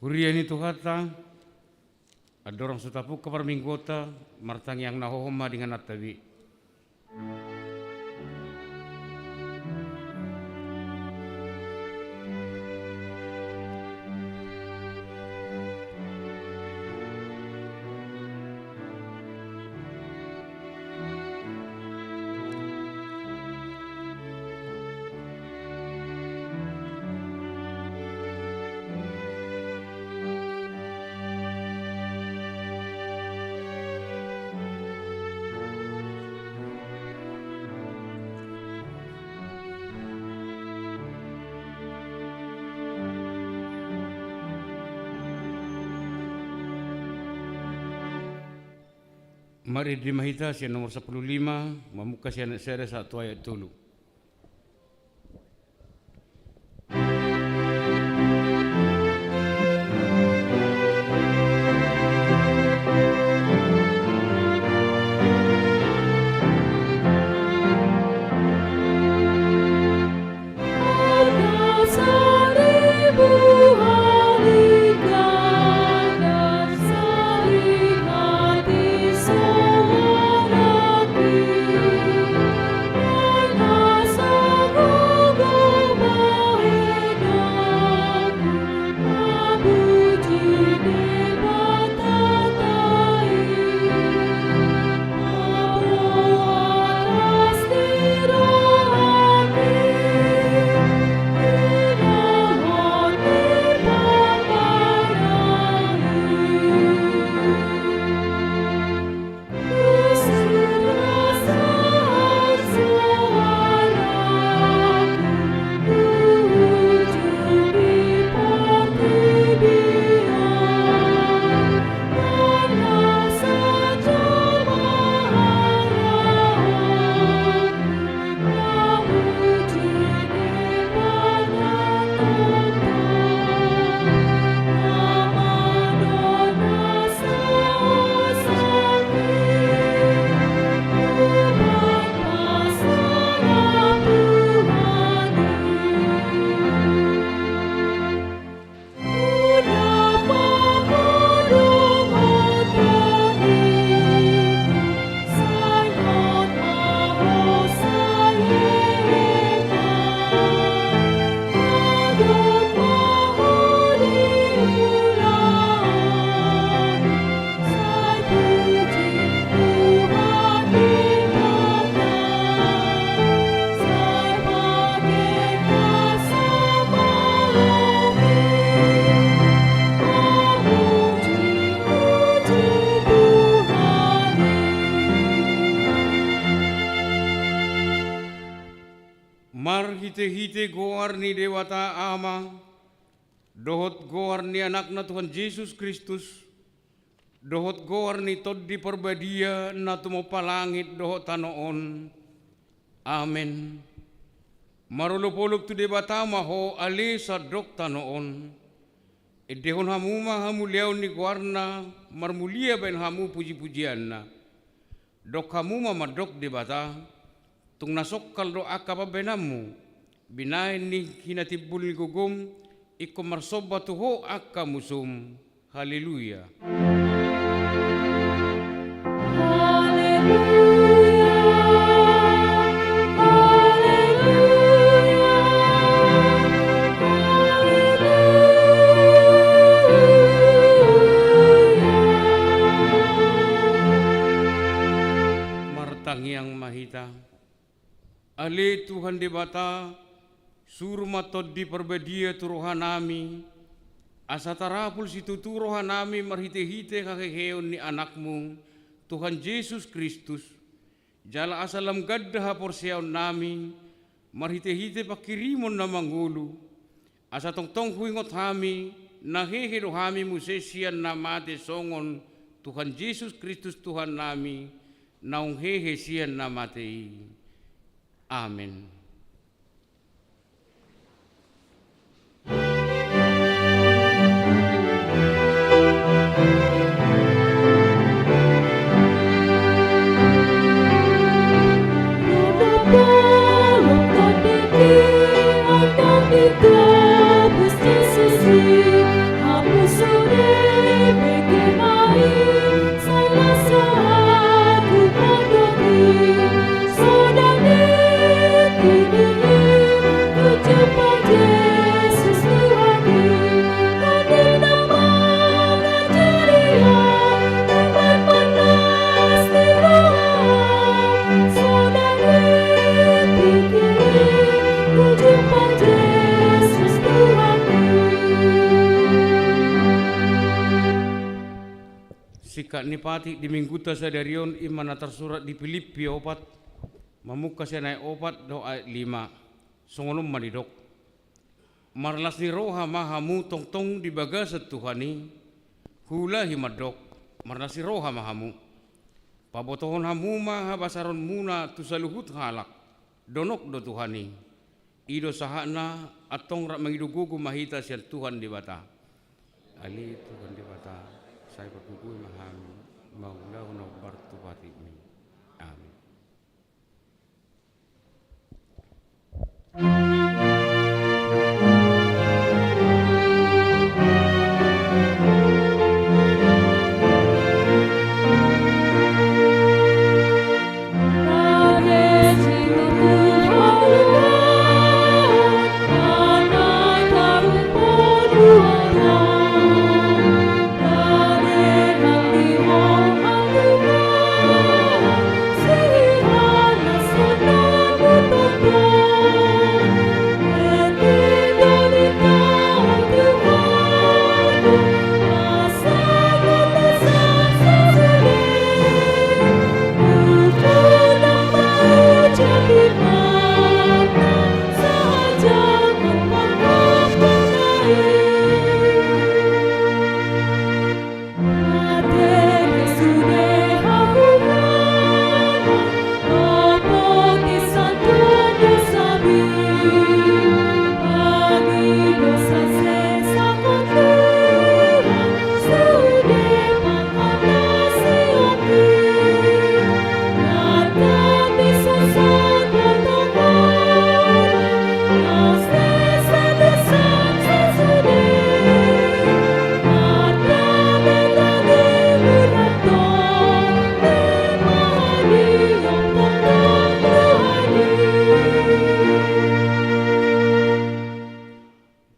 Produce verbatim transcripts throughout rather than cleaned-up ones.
Huria ni Tuhanta, andorang so tapungka parmingguonta, martangiang na hohom ma di ingananta be. Marende ma hita sian nomor sampulu lima, mamungka sian ayat sada sahat tu ayat tolu. Marhitehite goar ni Debata Ama, dohot goar ni Anakna Tuhan Jesus Kristus, dohot goar ni Tondi Parbadia na tumompa langit dohot tano on. Amen. Marolopolop tu Debata ma ho ale sandok tano on. Endehon hamu ma hamuliaon ni goarna, marmulia baen hamu pujipujianna. Dok hamu ma mandok Debata, tung na songkal do angka pambahenanmu, binahen ni hinatimbul ni gogom, ingkon marsomba tu ho angka musum. Haleluya. Haleluya. Haleluya. Haleluya. Martangiang ma hita. Ale Tuhan Debata, suru ma Tondi Parbadia tu rohanami, asa tarapul situtu rohanami marhitehite haheheon ni Anakmu, Tuhan Jesus Kristus, jala asa lam ganda haporseaonnami, marhitehite panghirimon na mangolu, asa tongtong huingot hami, na hehe do hami muse sian na mate songon Tuhan Jesus Kristus Tuhannami, naung hehe sian na mate i. Amen. Tingkat ni patik di Minggunta sadari on i ma na tarsurat di Pilippi opat, mamungka sian ayat opat dohot ayat lima. Songon on ma didok: Marlas ni roha ma hamu tongtong di bagasan Tuhan i. Huulahi mandok: Marlas ni roha ma hamu. Pabotohon hamu ma habasaronmuna tu saluhut halak. Donok do Tuhan i. I do sahatna. Antong rap mangido gogo ma hita sian Tuhan Debata. Ale Tuhan Debata, sai pargogoi ma hami mangulahon na hombar tu patikmi. Amin.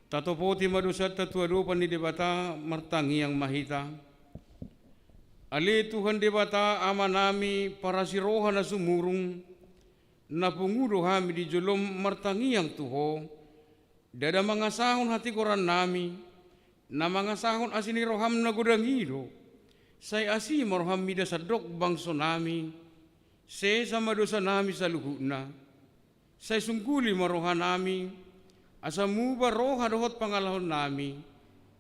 Tatopoti ma dosanta tu adopan ni Debata, martangiang ma hita. Ale Tuhan Debata, Amanami, parasi roha na sumurung, na pungu do hami di jolom martangiang tu Ho, ndada mangasahon hatigorannami, na mangasahon asi ni roham na godang i do. Sai asi ma roham mida sandok bangsonami, sesa ma dosanami saluhutna. Sai sungguli ma rohanami, asa muba roha dohot pangalahonnami,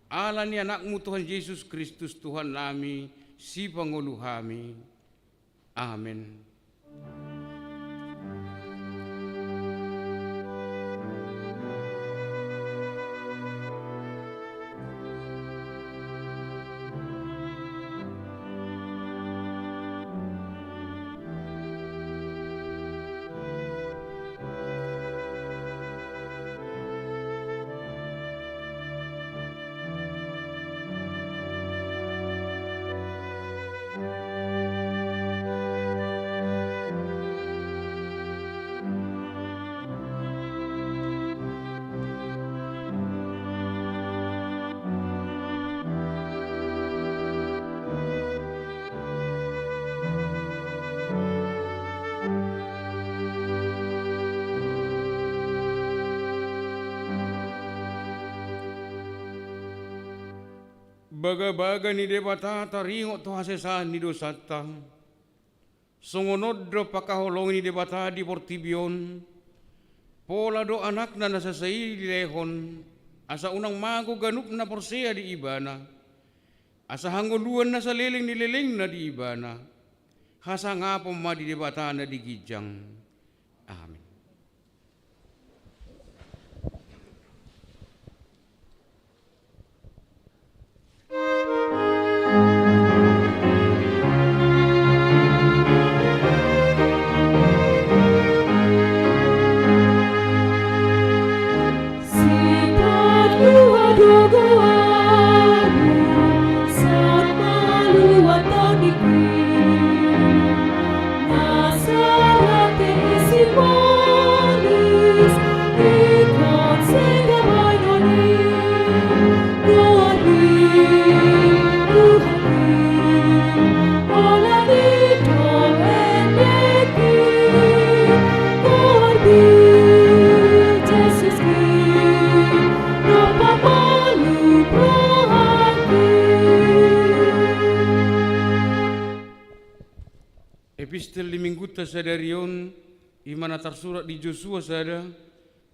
ala ni Anakmu Tuhan Jesus Kristus Tuhannami, Sipangolu hami. Amen. Bagabaga ni Debata taringot tu hasesaan ni dosanta. Songon on do pangkaholongi ni Debata di portibi on, pola do Anakna na sasa i dilehon, asa unang mago ganup na porsea di Ibana, asa hangoluan na saleleng ni lelengna di Ibana. Hasangapon ma di Debata na di ginjang. Amen. Tasadari on, i ma na tarsurat di Josua sada,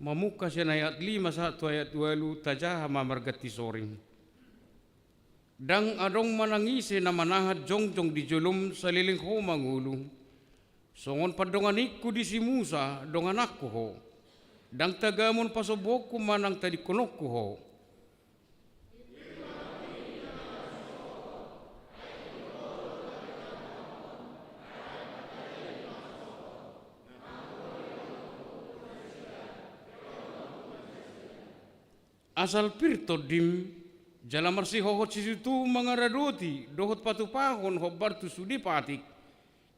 mamungka sian ayat lima sahat tu ayat ualu, tajaha ma marganti soring. Ndang adong manang ise na manahan jongjong di jolom saleleng ho mangolu. Songon pandonganingku di si Musa, dongananku ho. Ndang tagamon pasombongku manang tadingkononku ho. Asal pir tondim, jala marsihohot situtu mangaradoti dohot patupahon hombar tu sude patik,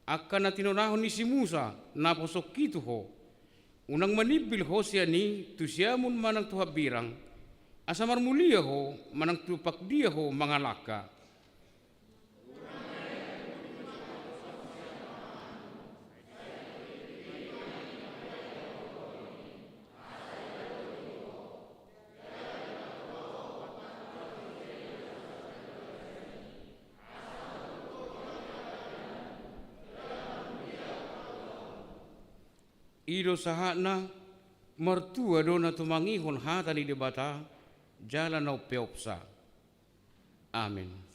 angka na tinonahon ni si Musa, naposongki tu ho. Unang manimbil ho sian i tu siamun manang tu hambirang, asa marmulia ho manang tumpak dia ho mangalangka. I do sahatna. Martua do na tumangihon hata ni Debata, jala na umpeopsa. Amen.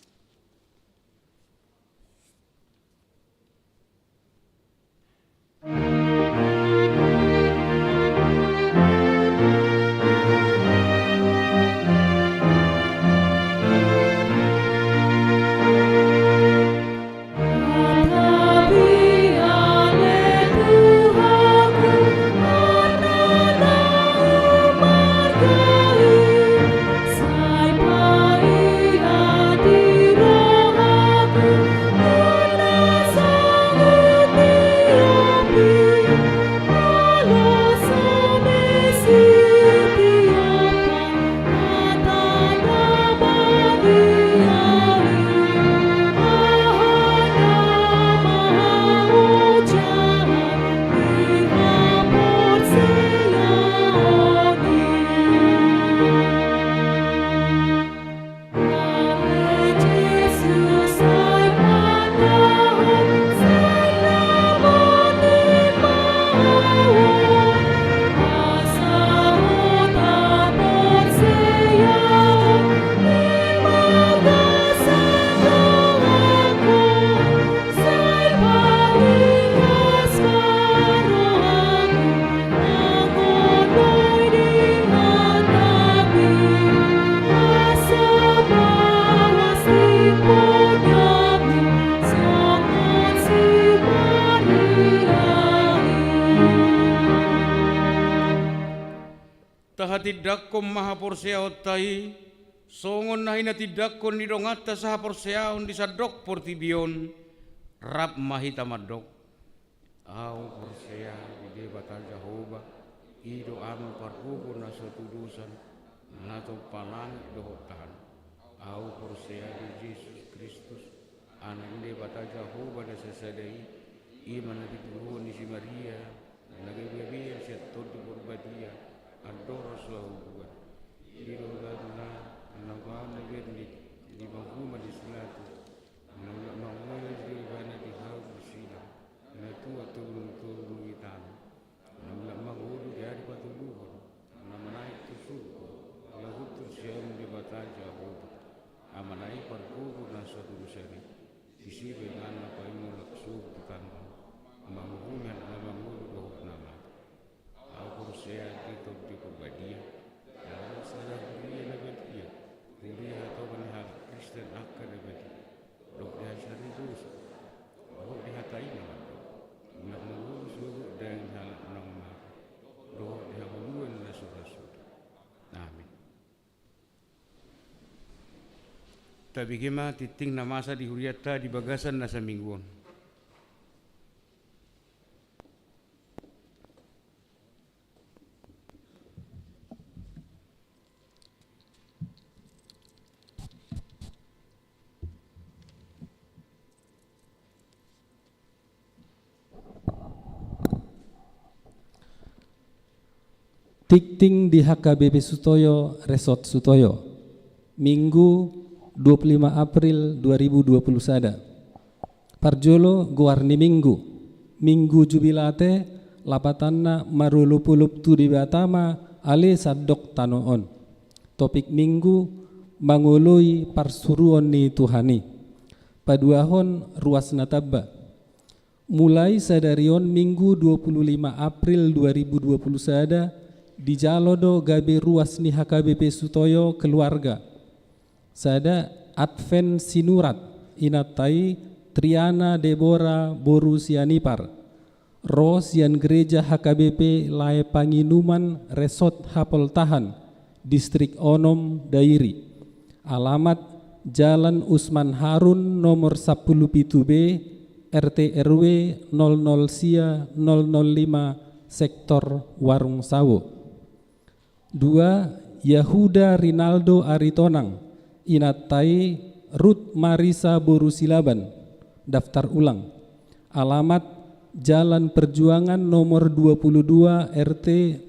Tahatindangkon ma haporseaonta i, songon na hinatindangkon ni donganta sahaporseaon di sandok portibi on. Rap ma hita mandok. Ahu porsea di Debata Jahowa, i do Ama pargogo na so tudosan, na tompa langit dohot tahan. Ahu porsea di Jesus Kristus, Anak ni Debata Jahowa na sasada i, i ma na tinadingkon ni si Maria, na gabe gabean sian Tondi Porbadia, andorang so ahu buan. I do Goarna, na paon na bernit, di pangkuman di si Pilatus, na mulak mangolu di Ibana di hau di silang, na tuat tu bulung tolu di tano, na mulak mangolu di ari patoluhon, na manaek tu surgo, laho huhut tu siamun Debata Jahowa, Amana i pargogo na so tudosan i, disi pe Ibana paima mulak sogot tu tano, manguhumi halak na mangolu dohot na mate. Ahu porsea di Tondi Porbadia, jala sada huria na badia, huria hatopan ni halak Kristen angka na badia, dohot di hasaripeon dosa, dohot di hata i na mandok, mulak mangolu sogot daging halak naung mate, dohot di hangoluan na so ra suda. Amin. Tabege ma tingting na masa di hurianta di bagasan na saminggu on. Tingting di H K B P Sutoyo, Resort Sutoyo. Minggu, dua puluh lima April dua ribu dua puluh sada. Parjolo, goar ni Minggu. Minggu Jubilate, lapatanna marolopolop tu Debata ma ale sandok tano on. Topik Minggu, mangoloi parsuruon ni Tuhan i. Paduahon ruas na tamba. Mulai sadari on Minggu dua puluh lima April dua ribu dua puluh sada, dijalo do gabe ruas ni H K B P Sutoyo keluarga. Sada, Advent Sinurat, inanta i Triana Debora boru Sianipar. Ro sian Gereja H K B P Lae Panginuman Resort Hapoltahan, Distrik Onom, Dairi. Alamat Jalan Usman Harun nomor sampulu pitu B, R T R W nol nol sia nol nol lima, Sektor Warung Sawo. Dua, Yahuda Rinaldo Aritonang, inanta i Rut Marisa boru Silaban, daftar ulang. Alamat Jalan Perjuangan nomor dua puluh dua, R T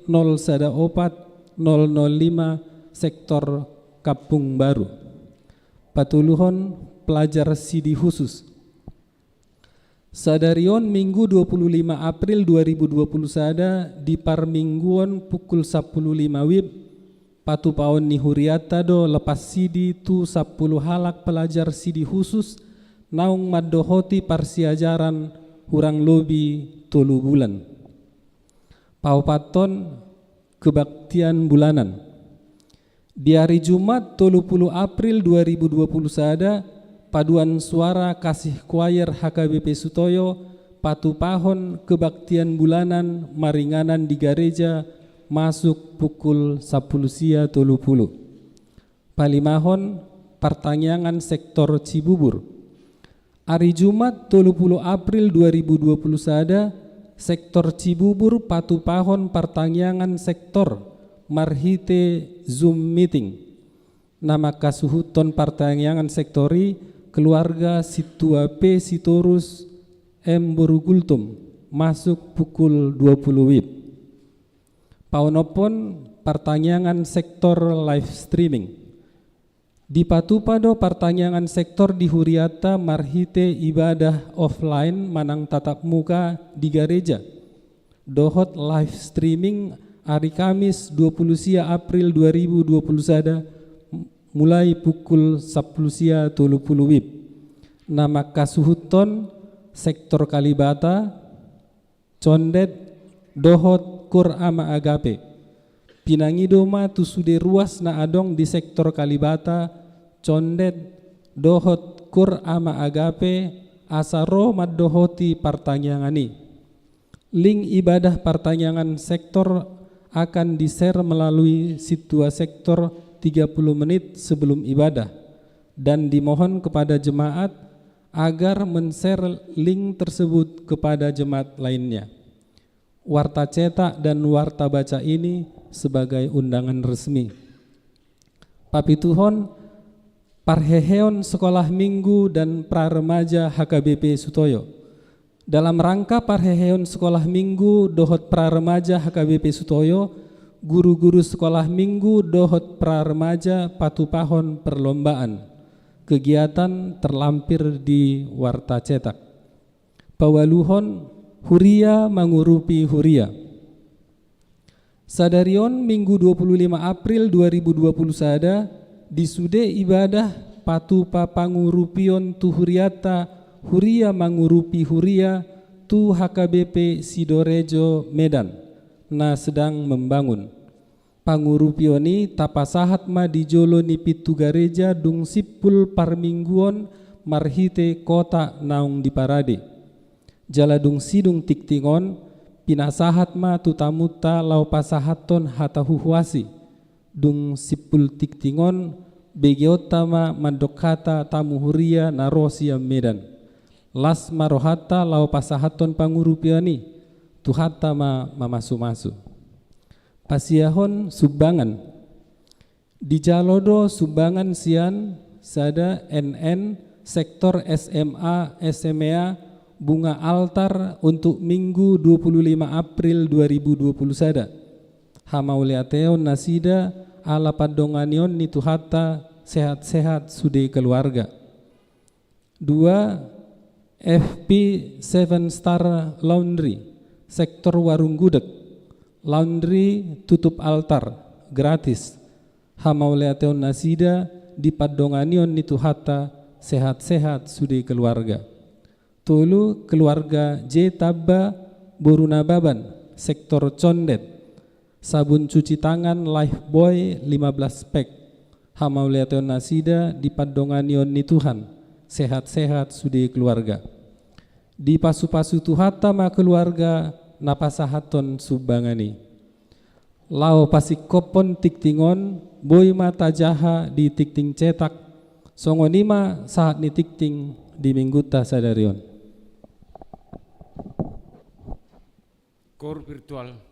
nol sada opat nol nol lima, Sektor Kampung Baru. Patoluhon pelajar sidi khusus. Sadari on Minggu dua puluh lima April dua ribu dua puluh sada di parmingguon pukul sampulu lima wib, patupaon ni hurianta do lepas sidi tu sampulu halak pelajar sidi khusus naung mandohoti parsiajaran hurang lobi tolu bulan. Paopathon, kebaktian bulanan. Di ari Jumat tolu puluh April dua ribu dua puluh sada, paduan suara Kasih Choir H K B P Sutoyo patupahon kebaktian bulanan maringanan di gareja masuk pukul sampulu sia tolu puluh. Palimahon, partangiangan sektor Cibubur. Ari Jumat tolu puluh April dua ribu dua puluh sada, sektor Cibubur patupahon partangiangan sektor marhite Zoom meeting. Na mangkasuhuthon partangiangan sektor i keluarga Sintua P Sitorus M boru Gultom, masuk pukul dua puluh wib. Paonomhon, partangiangan sektor live streaming. Dipatupa do partangiangan sektor di hurianta marhite ibadah offline manang tatap muka di gareja dohot live streaming ari Kamis dua puluh sia April dua ribu dua puluh sada, mulai pukul sampulu sia tolu puluh wib. Na mangkasuhuthon sektor Kalibata, Condet dohot Kur Ama Agape. Pinangido ma tu sude ruas na adong di sektor Kalibata, Condet dohot Kur Ama Agape asa ro mandohoti partangiangan i. Link ibadah partangiangan sektor akan di-share melalui Sintua Sektor tiga puluh menit sebelum ibadah, dan dimohon kepada jemaat agar men-share link tersebut kepada jemaat lainnya. Warta cetak dan warta baca ini sebagai undangan resmi. Papituhon, parheheon sekolah minggu dan pra remaja H K B P Sutoyo. Dalam rangka parheheon sekolah minggu dohot pra remaja H K B P Sutoyo, guru-guru sekolah minggu dohot pra remaja patupahon perlombaan, kegiatan terlampir di warta cetak. Paualuhon, huria mangurupi huria. Sadari on Minggu dua puluh lima April dua ribu dua puluh sada, di sude ibadah patupa pangurupion tu hurianta, huria mangurupi huria, tu H K B P Sidorejo Medan, na sedang membangun. Pangurupion i tapasahat ma di jolo ni pintu gareja dung simpul parmingguon marhite kotak naung diparade. Jala dung sidung tingting on, pinasahat ma tu tamunta laho pasahathon hata huhuasi. Dung simpul tingting on, begeonta ma mandok hata tamu huria na ro sian Medan. Las ma rohanta laho pasahathon pangurupion i, Tuhanta ma mamasumasu. Pasiahon sumbangan. Dijalo do sumbangan sian sada N N sektor S M A, S M E A, bunga altar untuk Minggu dua puluh lima April dua ribu dua puluh sada. Hamauliateon nasida ala pandonganion ni Tuhanta, sehat-sehat sude keluarga. Dua, F P Seven Star Laundry, sektor Warung Gudeg, laundry tutup altar, gratis. Hamauliateon nasida di pandonganion ni Tuhanta, sehat-sehat sude keluarga. Tolu, keluarga J Tamba, Boru Nababan, sektor Condet. Sabun cuci tangan Lifebuoy lima belas pack. Hamauliateon nasida di pandonganion ni Tuhan, sehat-sehat sude keluarga. Dipasupasu Tuhanta ma keluarga na pasahathon sumbangan i. Laho pasingkophon tingting on, boi ma tajaha di tingting cetak, songon i ma sahat ni tingting di minggunta sadari on. Koor virtual.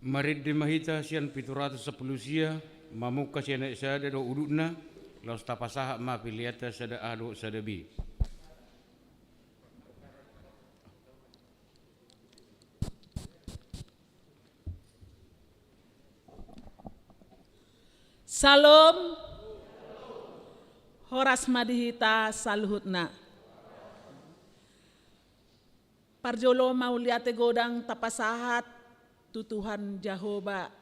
Marende ma hita sian pitu ratus sampulu sia, mamungka sian ayat sada dohot udutna, laos tapasahat ma peleanta sada A dohot sada B. Syalom. Horas ma di hita saluhutna. Parjolo mauliate godang tapasahat tu Tuhan Jahowa.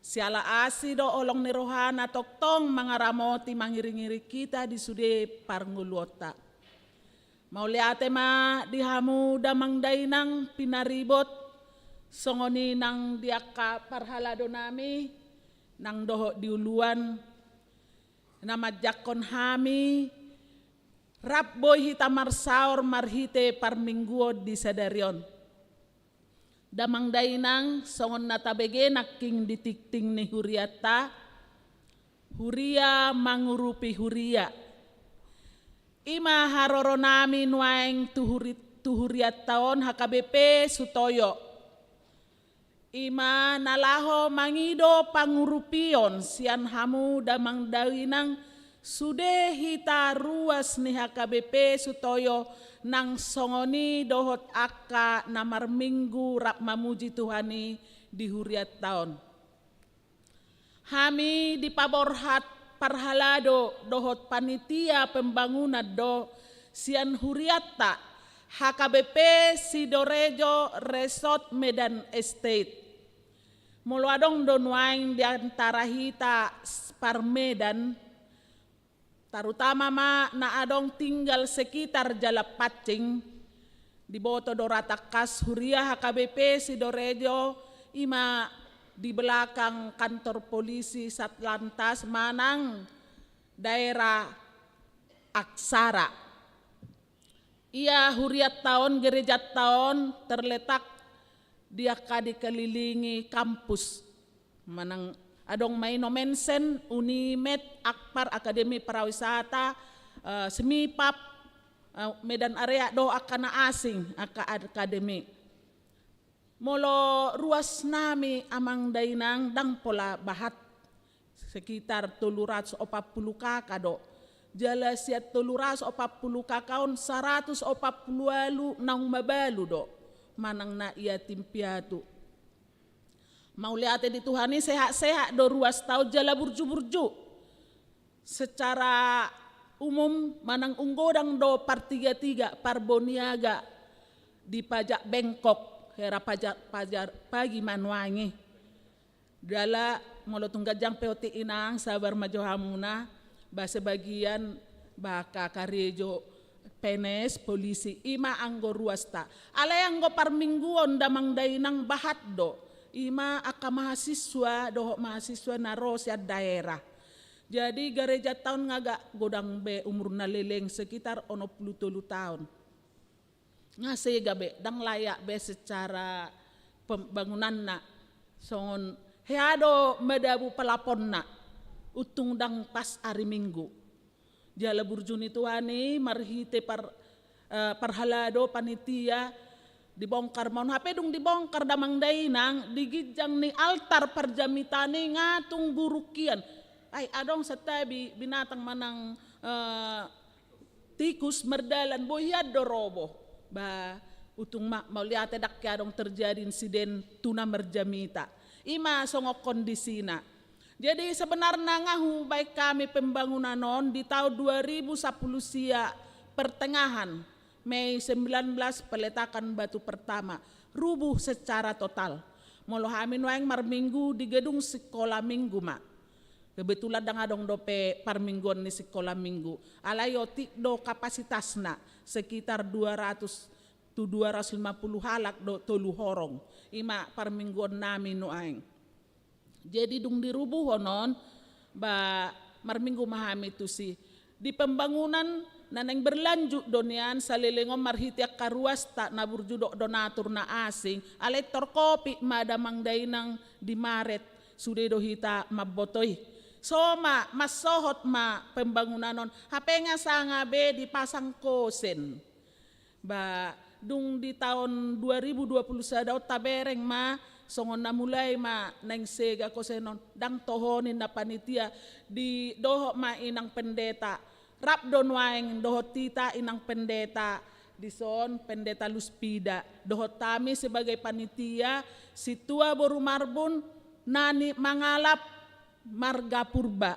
Siala asi do holong ni rohana tongtong mangaramoti mangiring-iring hita di sude parngoluonta. Mauliate ma di hamu damang dainang pinaribot, songon i nang di angka parhalado nami nang dohot di uluan, na manjangkon hami, rap boi hita marsaor marhite parmingguon di sadari on. Damang dainang, songon na tabege nangkin di tingting ni hurianta, huria mangurupi huria. I ma haroro nami nuaeng tu huri-, tu hurianta on H K B P Sutoyo. I ma na laho mangido pangurupion sian hamu damang dainang sude hita ruas ni H K B P Sutoyo nang songon i dohot angka na marminggu rap mamuji Tuhan i di hurianta on. Hami dipaborhat parhalado dohot panitia pembangunan do sian hurianta H K B P Sidorejo Resort Medan Estate. Molo adong do nuaeng di antara hita s-, par Medan, tarutama ma na adong tinggal sekitar Jalan Pancing, diboto do ra tangkas huria H K B P Sidorejo, i ma di belakang kantor polisi Satlantas manang daerah Aksara. Ia hurianta on, gerejanta on terletak di angka dikelilingi kampus. Manang adong ma i na mention, Unimed, Akpar, Akademi Pariwisata, eh, Smipap, eh, Medan Area dohot angka na asing, angka akademi. Molo ruas nami amang dainang ndang pola bahat, sekitar tolu ratus opat pulu K K do. Jala sian tolu ratus opat pulu K K on saratus opat pulu ualu naung mabalu do, manang na yatim piatu. Mauliate di Tuhan i sehat-sehat do ruasta on jala burju-burju. Secara umum manang unggodang do partiga-tiga, parboniaga di pajak Bengkok, hera pajak, pajar, pagi ma nuaeng i. Jala molo tung ganjang pe otik inang, sabar ma jo hamuna, ba sebagian ba angka karejo P N S, polisi, i ma anggo ruasta. Alai anggo parmingguon damang dainang bahat do. I ma angka mahasiswa dohot mahasiswa na ro sian daerah. Jadi garejanta on nga agak godang be umurna, leleng sekitar onom pulu tolu taon. Nga sega be, ndang layak be secara pembangunanna. Songon hea do madabu pelaponna, untung ndang pas ari Minggu. Jala burju ni Tuhan i marhite par, eh, parhalado panitia dibongkar ma on. Hape dung dibongkar damang dainang, di ginjang ni altar parjamitaan i nga tung buruk hian. Ai adong santabi binatang manang, eh, tikus mardalan, boi hian do roboh. Ba untung ma, mauliate ndang hea adong terjadi insiden tu na marjamita. I ma songon kondisina. Jadi sebenarna nga hubaen hami pembangunan on di taon dua ribu sapulu sia pertengahan, Mei sembilan belas, peletakan batu pertama, rubuh secara total. Molo hami nuaeng marminggu di gedung sikola minggu ma. Kebetulan ndang adong dope parmingguon ni sikola minggu. Alai otik do kapasitasna, sekitar dua ratus tu dua ratus lima puluh halak do tolu horong. I ma parmingguon nami nuaeng. Jadi dung dirubuhon on, ba marminggu ma hami tusi. Di pembangunan na naeng berlanjut do nian, saleleng on marhite angka ruasta na burju dohot donatur na asing, alai tor Covid ma damang dainang di Maret, sude do hita mamboto i. So ma, mansohot ma pembangunan on, hape nga sanga be dipasang kosen. Ba dung di taon dua ribu dua puluh sada on tabereng ma, songon na mulai ma naeng sega kosen on, ndang toho ninna panitia, di dohot ma inang pendeta. Rap do nuaeng dohot hita inang pendeta, dison Pendeta Luspida. Dohot hami sebagai panitia, sintua boru Marbun, na ni mangalap marga Purba.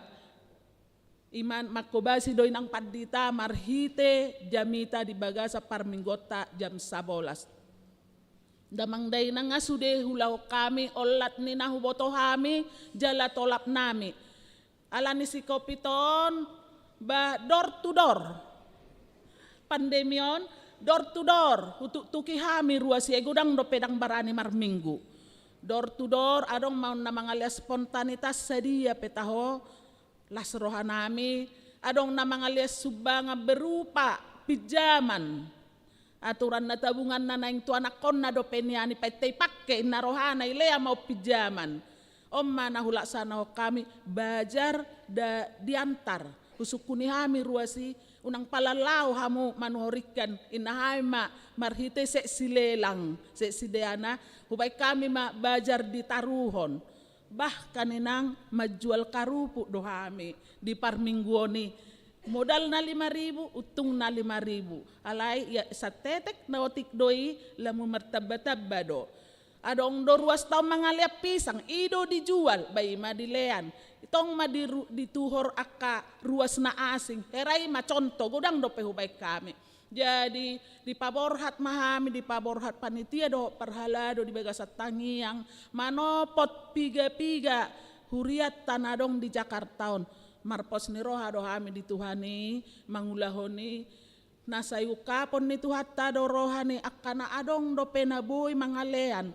I ma manghobasi do inang pandita marhite jamita di bagasan parmingguonta jam sabolas. Damang dainang, nga sude huulahon hami olat ni na huboto hami jala tolap nami. Ala ni si covid on, ba door to door. Pandemi on, door to door hutuktuki hami ruas i, ai godang dope ndang barani marminggu. Door to door, adong ma on na mangalean spontanitas, sadia pe taho, las rohanami. Adong na mangalean sumbangan berupa pinjaman. Aturan na tabungan na naeng tu anakkonna dope nian i, painte ipangke inna rohana, ilea ma on pinjaman. On ma na hulaksanahon hami, bazar da-, diantar. Husungkuni hami ruas i, unang pala laho hamu manuhoringkan, inna hami ma marhite seksi lelang, seksi deana, hubaen hami ma bazar ditaruhon. Bahkan inang, manjual karupuk do hami di parmingguon i. Modalna lima ribu, untungna lima ribu. Alai ia santetek na otik do i, lamu martambatamba do. Adong do ruasta on mangalean pisang, i do dijual, ba i ma dilean. Tong ma di ru-, dituhor angka ruas na asing, hera i ma contoh, godang dope hubaen hami. Jadi, dipaborhat ma hami, dipaborhat panitia dohot parhalado di bagasan tangiang, manopot piga-piga hurianta na adong di Jakarta on. Marpos ni roha do hami di Tuhan i, mangulahon i, na sai ungkapon ni Tuhanta do roha ni angka na adong dope na boi mangalean.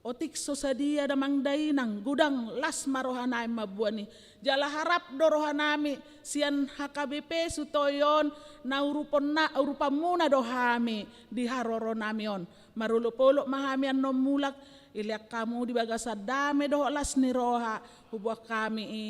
Otik so sadia damang dainang, godang, las ma rohanami mamboan i. Jala harap do rohanami sian H K B P Sutoi on, na uruponna, urupanmuna do hami di haroronami on. Marolopolop ma hami annon mulak, ilean hamu di bagasan dame dohot las ni roha, huboan hami i.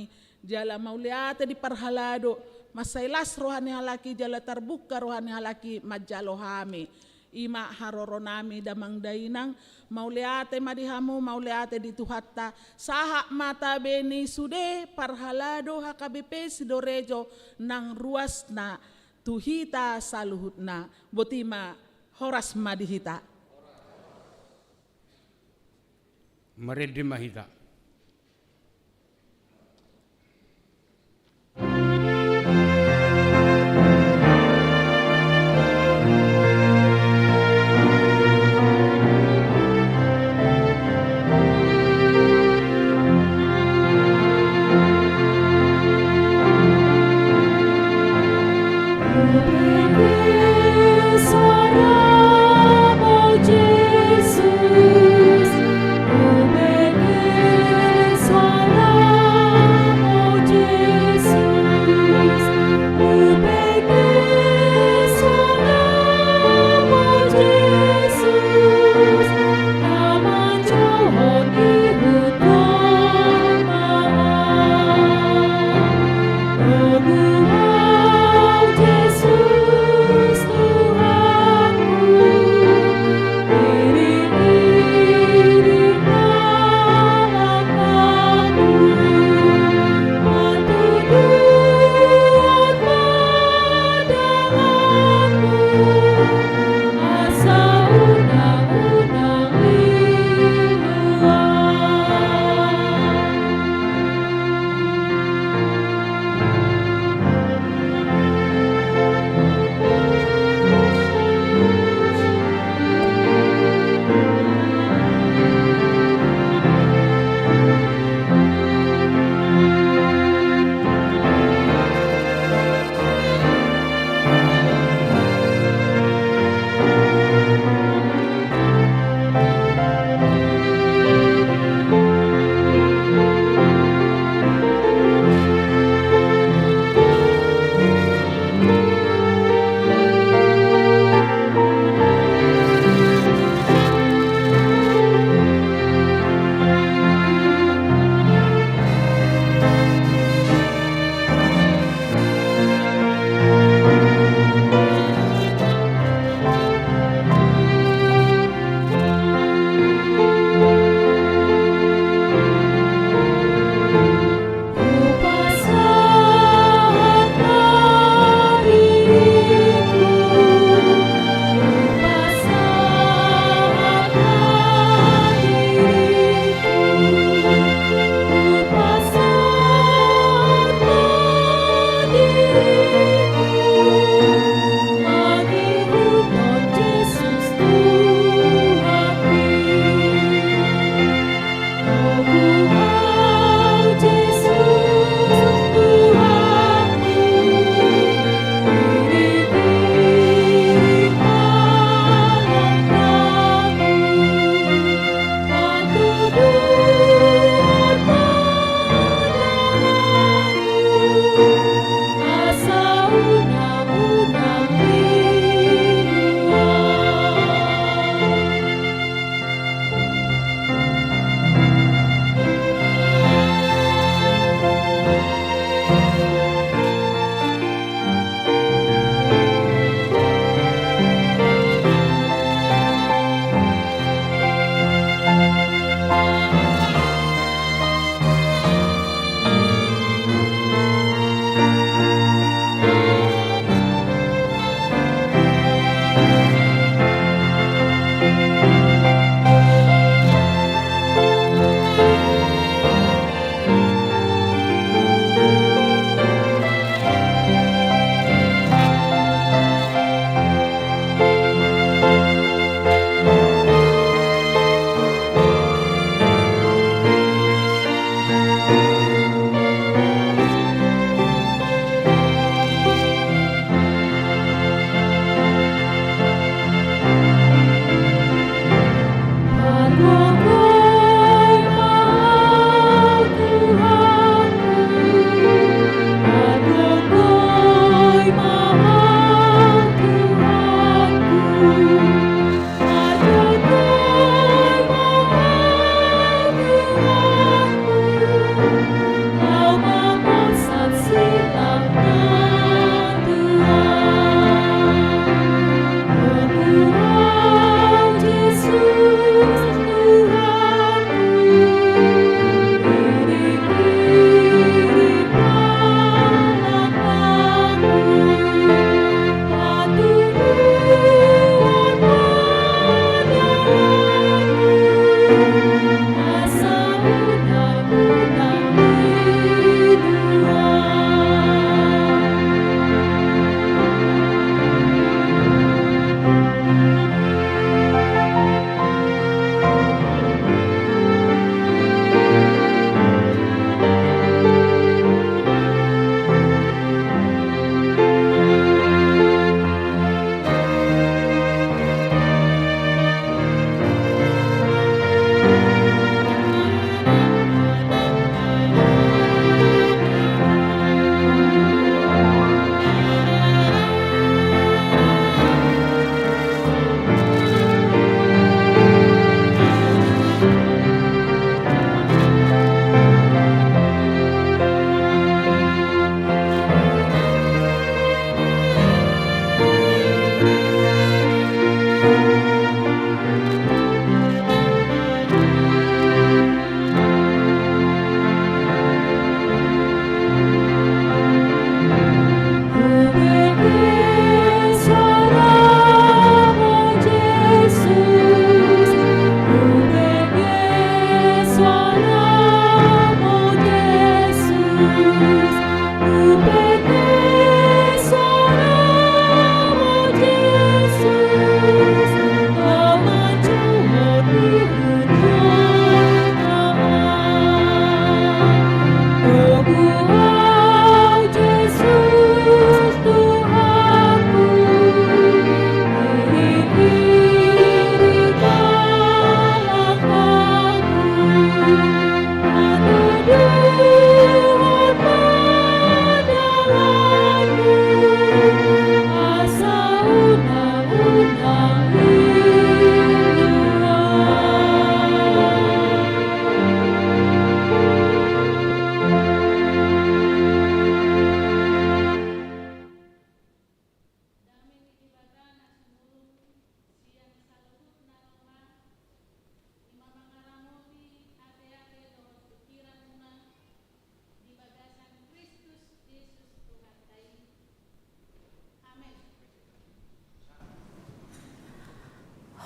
Jala mauliate di parhalado, mansai las roha ni halak i jala tarbuka roha ni halak i manjalo hami. I ma haroronami damang dainang, mauliate ma di hamu, mauliate di Tuhanta, sahat ma tabe ni sude parhalado H K B P Sidorejo nang ruasna tu hita saluhutna. Boti ma, horas ma di hita. Marende ma hita.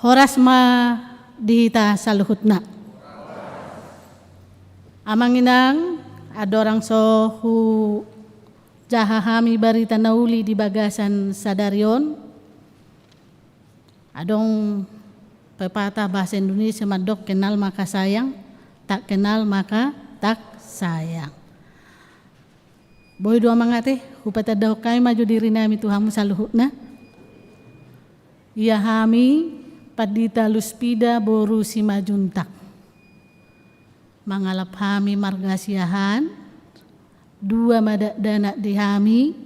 Horas ma di hita saluhutna. Amang inang, andorang so hujaha hami barita na uli di bagasan sadari on, adong pepatah bahasa Indonesia mandok kenal maka sayang, tak kenal maka tak sayang. Boi do amang ate, hupatandahon hami ma jo dirinami tu hamu saluhutna. Ia hami Pandita Luspida boru Simanjuntak. Mangalap hami marga Siahaan, dua ma dakdanak di hami,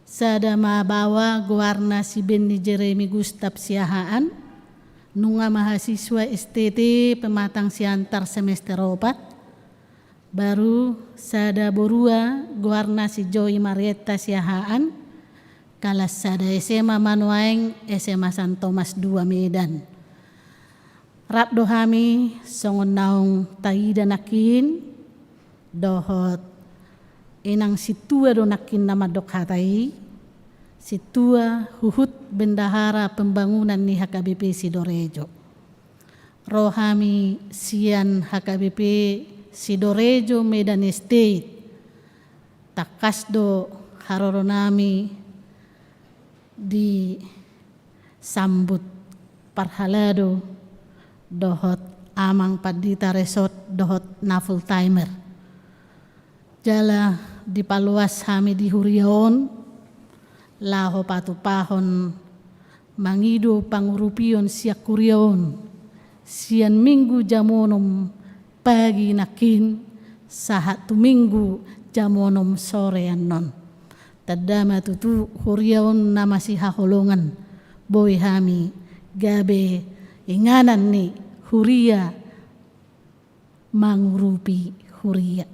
sada ma baoa goarna si Benny Jeremy Gustaf Siahaan, nunga mahasiswa S T T pematang siantar semester opat, baru sada borua goarna si Joy Marietta Siahaan, kalas sada S M A ma nuaeng, S M A San Tomas dua Medan. Rap do hami songon naung taida nangkin, dohot inang sintua do nangkin na mandok hata i, sintua huhut bendahara pembangunan ni H K B P Sidorejo. Ro hami sian H K B P Sidorejo Medan Estate. Tangkas do haroronami disambut parhalado dohot amang pandita resort dohot na full timer. Jala dipaloas hami di huria on, laho patupahon mangido pangurupion sian huria on, sian Minggu jam onom pagi nangkin, sahat tu Minggu jam onom sore annon. Tanda ma tutu huria on na masihaholongan, boi hami gabe inganan ni huria mangurupi huria.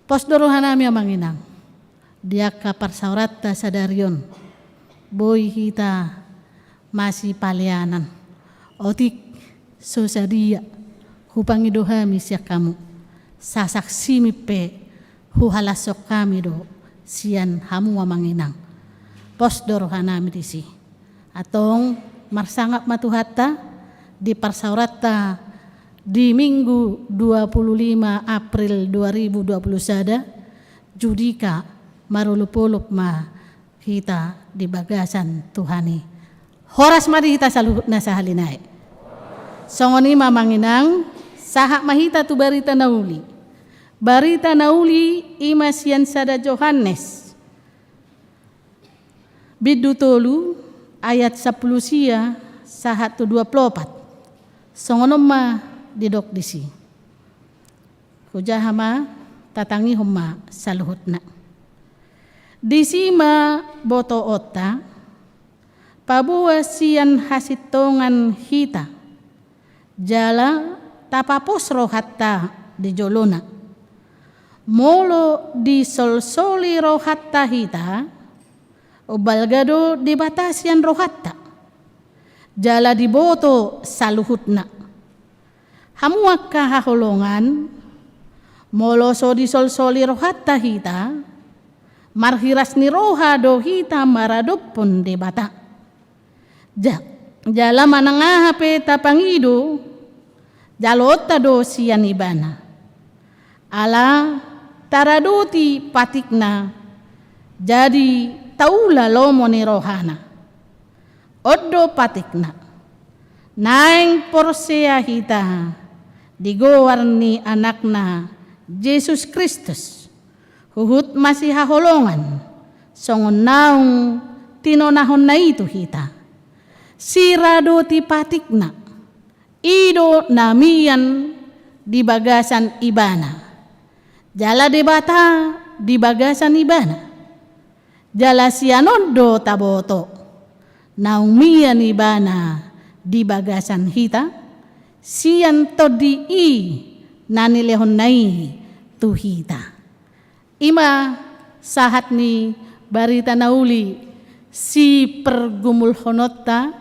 Pos do rohanami amang inang, di angka parsaoranta sadari on, boi hita masipaleanan. Otik so sadia hupangido hami sian hamu, sasaksimi pe huhalashon hami do sian hamu amang inang. Pos do rohanami disi. Antong marsangap ma Tuhanta di parsaoranta di Minggu dua puluh lima April dua ribu dua puluh sada, judika marolopolop ma hita di bagasan Tuhan i. Horas ma di hita saluhutna sahali nai. Songon i ma amang inang, sahat ma hita tu barita na uli. Barita na uli i ma sian sada Johannes bindu tolu ayat sampulu sia sahat tu dua pulu opat. Songon on ma didok disi. Hujaha ma, tatangihon ma saluhutna. Disi ma botoonta, paboa sian hasintongan hita, jala tapapos rohanta di jolona. Molo disolsoli rohanta hita, umbalga do Debata sian rohanta, jala diboto saluhutna. Hamu angka haholongan, molo so disolsoli rohanta hita, marhiras ni roha do hita maradophon Debata. Ja-, jala manang aha pe tapangido, jaloonta do sian Ibana. Ala taradoti patikna, jadi taula lomo ni rohana. On do patikna. Naeng porsea hita di goar ni Anakna Jesus Kristus, huhut masihaholongan, songon naung tinonahonna i tu hita. Siradoti patikna, i do na mian di bagasan Ibana, jala Debata di bagasan Ibana. Jala sian on do taboto, naung mian Ibana di bagasan hita, sian Tondi i na nilehonna i tu hita. I ma sahat ni barita na uli sipergumulhononta,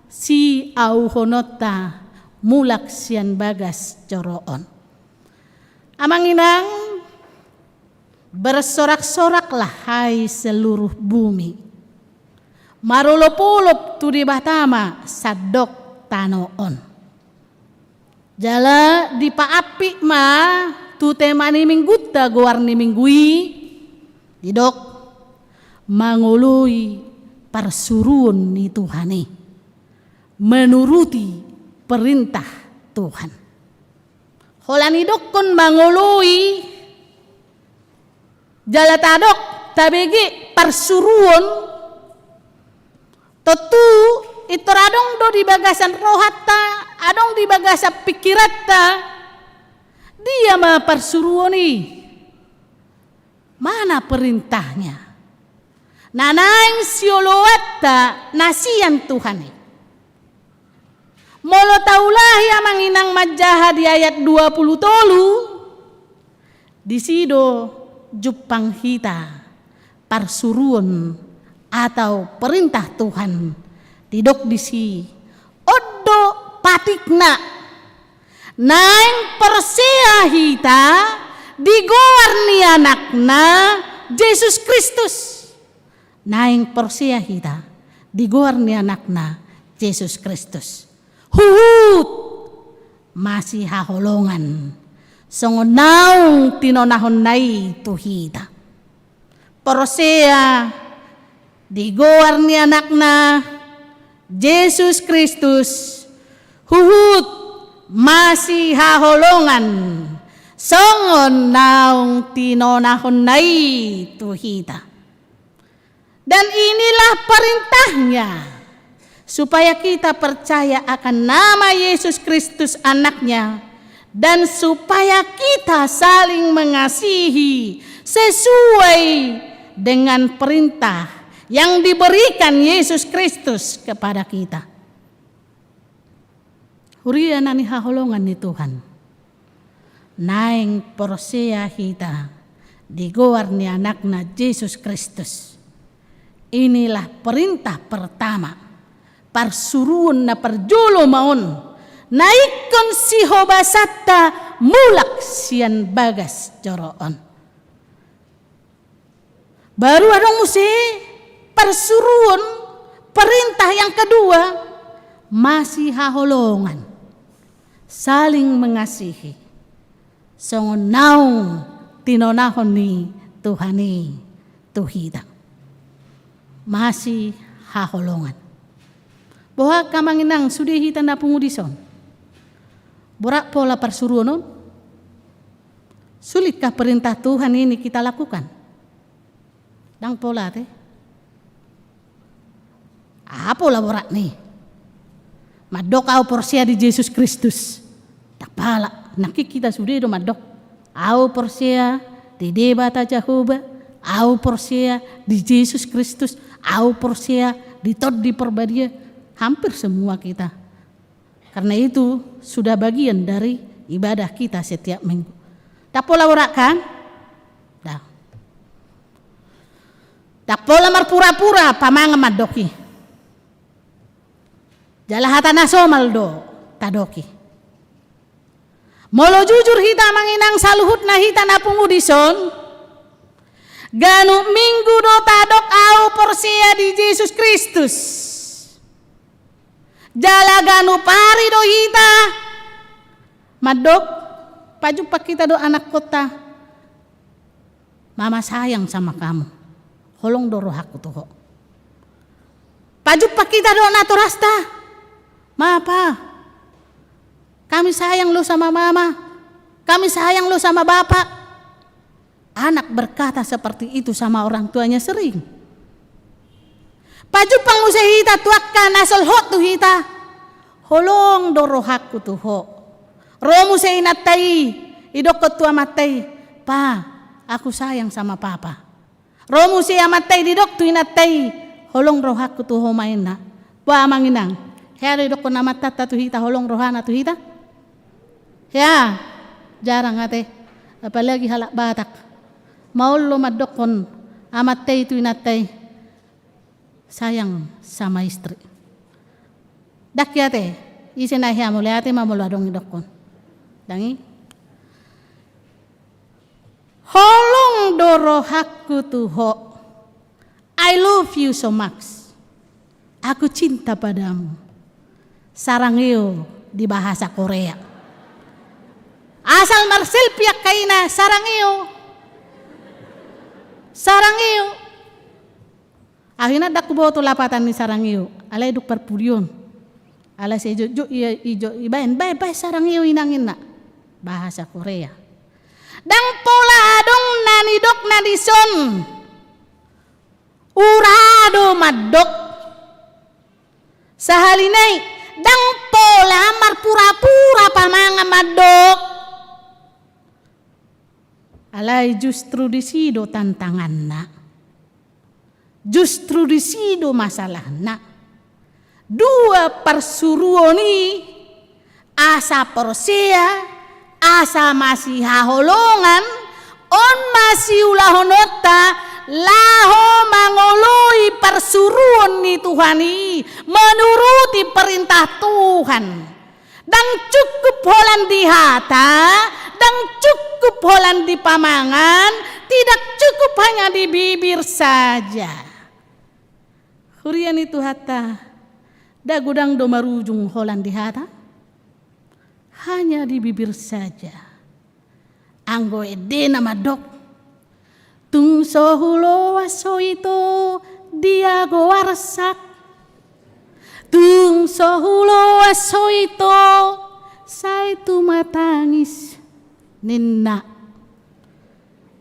siauhononta mulak sian bagas joro on. Amang inang, bersorak-soraklah hai seluruh bumi. Marolopolop tu Debata ma sandok tano on. Jala dipaampit ma tu tema ni minggunta goar ni minggu i, didok mangoloi parsuruon ni Tuhan i, menuruti perintah Tuhan. Holan idokkon mangoloi, jala tadok tabege parsuruon, tontu pintor adong do di bagasan rohanta, adong di bagasan pingkiranta. Dia ma parsuruon i? Mana perintahnya? Na naeng sioloanta na sian Tuhan i. Molo taulahi amang inang manjaha di ayat dua pulu tolu, disi do jumpang hita parsuruon atau perintah Tuhan, didok disi, on do patikna, naeng porsea hita di goar ni Anakna Jesus Kristus. Naeng porsea hita di goar ni Anakna Jesus Kristus. Huhut masihaholongan, songon naung tinonahonna i tu hita. Porsea di goar ni Anakna Jesus Kristus, huhut masihaholongan, songon naung tinonahonna i tu hita. Dan inilah perintahnya, supaya kita percaya akan nama Yesus Kristus Anaknya, dan supaya kita saling mengasihi sesuai dengan perintah yang diberikan Yesus Kristus kepada kita. Huria na nihaholongan ni Tuhan, naeng porsea hita di goar ni Anakna Jesus Kristus. Inilah perintah pertama, parsuruon na parjolo ma on, na ingkon sihobasanta mulak sian bagas joro on. Baru adong muse parsuruon, perintah yang kedua, masihaholongan, saling mengasihi, songon naung tinonahon ni Tuhan i tu hita. Masihaholongan. Boha angka amang inang sude hita na pungu dison? Borat pola parsuruon on? Sulitkah perintah Tuhan ini kita lakukan? Ndang pola ate. Aha pola boratna i? Mandok ahu porsea di Jesus Kristus. Ndang pala, nangkin hita sude do mandok, ahu porsea di Debata Jahowa, ahu porsea di Jesus Kristus, ahu porsea di Tondi Parbadia. Hampir semua kita. Karena itu sudah bagian dari ibadah kita setiap minggu. Ndang pola borat kan? Ndang. Ndang pola marpura-pura pamangan mandok i. Jala hata na somal do tadok i. Molo jujur hita amang inang saluhutna hita na pungu dison, ganup minggu do tadok ahu porsea di Jesus Kristus. Jala ganup ari do hita mandok, pajumpang hita do anakkonta, "Mama sayang sama kamu, holong do rohangku tu ho." Pajumpang hita do natorasta, "Ma, Pa, kami sayang loh sama Mama, kami sayang loh sama Bapak." Anak berkata seperti itu sama orang tuanya sering. Pajumpang muse hita tu angka na solhot tu hita, "Holong do rohangku tu ho." Ro muse inanta i, idokkon tu amanta i, "Pa, aku sayang sama Papa." Ro muse amanta i, didok tu inanta i, "Holong rohangku tu ho ma inna." Boha amang inang, hea do idokkon amantanta tu hita holong rohana tu hita? Hea, jarang ate. Apalagi halak Batak. Maol do mandokkon amanta i tu inanta i, "Sayang sama istri." Ndang i ate, ise na hea, mauliate ma molo adong idokkon. Ndang i. "Holong do rohangku tu ho. I love you so much. Aku cinta padamu." Sarangeo di bahasa Korea. Asal marselfie angka ina, sarangeo. Sarangeo. Akhirna ndang huboto lapatan ni sarangeo, alai dung parpudi on. Alai sai jotjot ia, ijo, ibaen, baen, baen sarangeo inang, ninna. Bahasa Korea. Ndang pola adong na nidokna dison. Ura do mandok. Sahali nai, ndang pola marpura-pura pamangan mandok. Alai justru disi do tantanganna. Justru disi do masalahna. Dua parsuruon i, asa porsea, asa masihaholongan, on ma siulahononta laho mangoloi parsuruon ni Tuhan i, menuruti perintah Tuhan. Ndang cukup holan di hata, ndang cukup holan di pamangan, tidak cukup hanya di bibir saja. Huria ni Tuhanta, nda godang do marujung holan di hata? Hanya di bibir saja. Anggo endena mandok, tung so huloas ho ito di ago arsak. Tung so huloas ho ito sai tumatangis, ninna.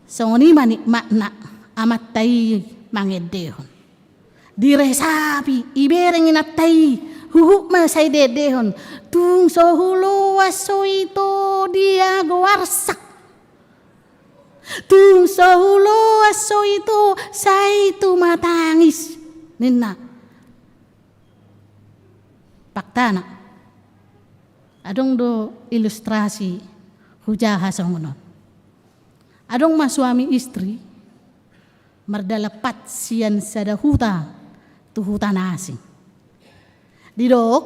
Songon i ma nikmatna amanta i mangendehon. Diresapi, ibereng inanta i, huhut ma sai diendehon. Tung so huloas ho ito di ago arsak. Tung so huloas ho ito sai tumatangis, ninna. Faktana, adong do ilustrasi hujaha songon on. Adong ma suami istri mardalan pat sian sada huta tu huta na asing. Didok,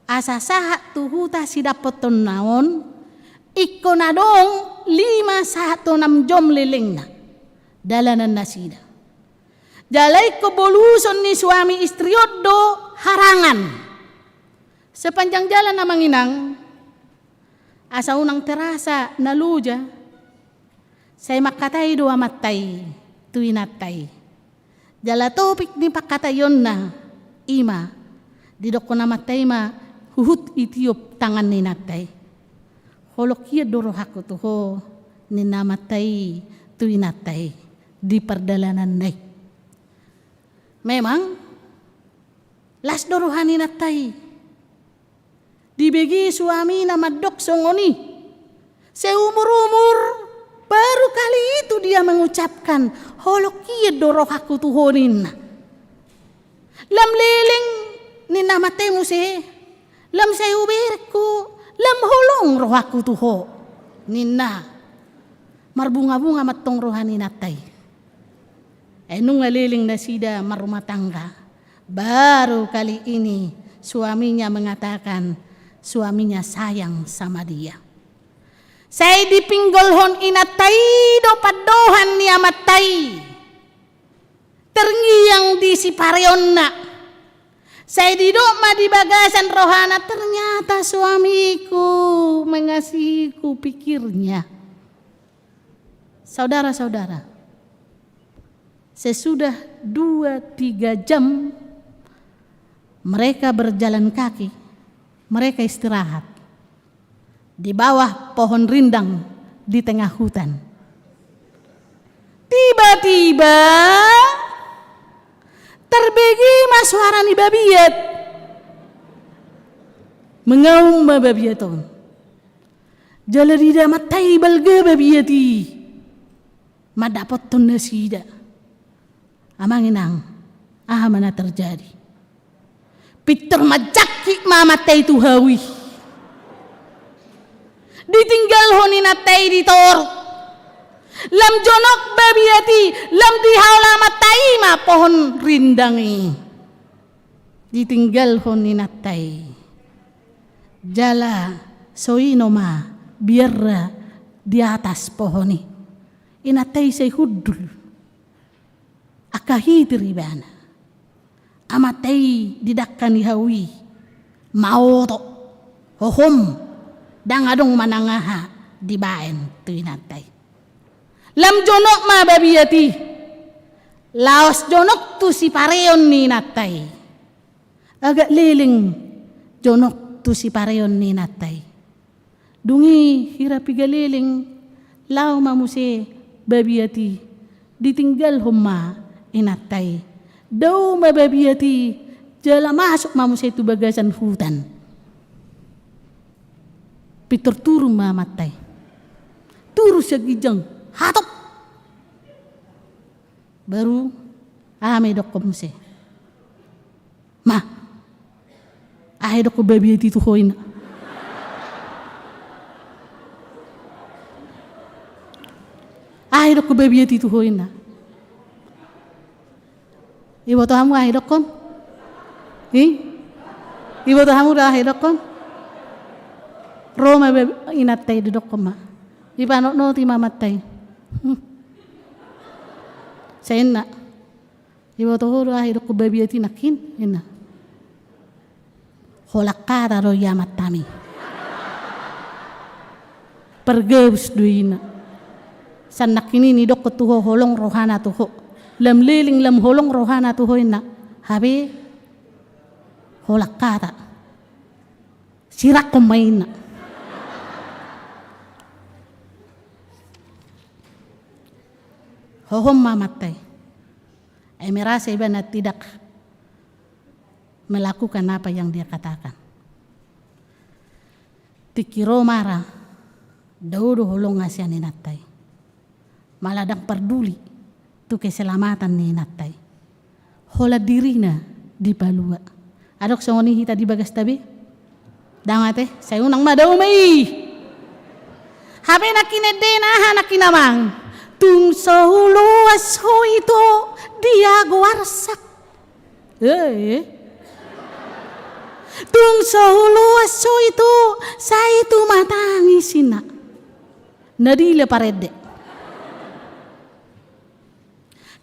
asa sahat tu huta sidapothonna on, ingkon adong lima sahat tu onom jom lelengna dalanan nasida. Jala ingkon boluson ni suami istri on do harangan. Sepanjang jalan, amang inang, asa unang terasa na loja, sai mangkatai do amanta i tu inanta i. Jala topik ni pangkataionna i ma, didokkon amanta i ma, huhut itiop tangan ni inanta i. Holong hian do rohangku tu ho, ninna amanta i tu inanta i di pardalananna i. Memang las do roha ni inanta i. Dibege suamina mandok songon i. Seumur-umur baru kali itu dia mengucapkan, holong hian do rohangku tu ho, ninna. Lam leleng, ninna amanta i muse, lam sai hubereng ho, lam holong rohangku tu ho, ninna. Marbunga-bunga mantong roha ni inanta i. Ai nunga leleng nasida marrumah tangga, baru kali ini suaminya mengatakan suaminya sayang sama dia. Sai dipinggolhon inanta i do pandohan ni amanta i. Terngiang di sipareonna. Sai didok ma di bagasan rohana, ternyata suamiku mengasihiku, pikirnya. Saudara-saudara, sesudah dua tiga jam mereka berjalan kaki, mereka istirahat di bawah pohon rindang di tengah hutan. Tiba-tiba terbege ma suara ni babiat. Mengaum ma babiat on. Jala diida amanta i balga babiat i mandapothon nasida. Amang inang, aha ma na terjadi? Pintor manjangkit ma amanta i tu hau i. Ditinggalhon inanta i di toru. Lam jonok babiat i, lam dihaol amanta i ma pohon rindang i. Ditinggalhon inanta i. Jala so ino ma biarra di atas pohon i. Inanta i sai hundul. Angka hitir ibana. Amanta i di dangka ni hau i. Maoto, hohom, ndang adong manang aha dibaen tu inanta i. Lam jonok ma babiat i, laos jonok tu sipareon ni inanta i. Agak leleng jonok tu sipareon ni inanta i. Dung i hira piga leleng, laho ma muse babiat i, ditinggalhon ma inanta i. Dao ma babiat i, jala masuk ma muse tu bagasan hutan. Pintor turun ma amanta i. Turun sian ginjang, hatop. Baru aha ma idokkon muse? Ma, aha idokkon babiat i tu ho, inna? Aha idokkon babiat i tu ho, inna? Iboto hamu aha idokkon? I? Iboto hamu do aha idokkon? Ro ma bab-, inanta i, didokkon ma. Ipanotnoti ma amanta i. Hmm. Sai inna. Iboto ho do aha idokkon babiat i nangkin, inna. Holan hata do i, amantami. Pargabus do i, inna. Sian nangkin i nidokkon tu ho holong rohana tu ho. Lam leleng lam holong rohana tu ho, inna. Hape holan hata. Sirakkon ma i, inna. Hohom ma amanta i. Ai merasa ibana tidak melakukan apa yang dia katakan. Tingki ro ma ra, dao do holongna sian inanta i. Malah ndang parduli tu keselamatan ni inanta i. Holan dirina dipalua. Adong songon i hita di bagasta be? Ndang ate, sai unang ma, dao ma i. Hape nangkin endena aha nangkin, amang? Tung so huloas ho ito di ago arsak. Eh. Tung so huloas ho ito, sai tumatangis, inna. Na dila parende.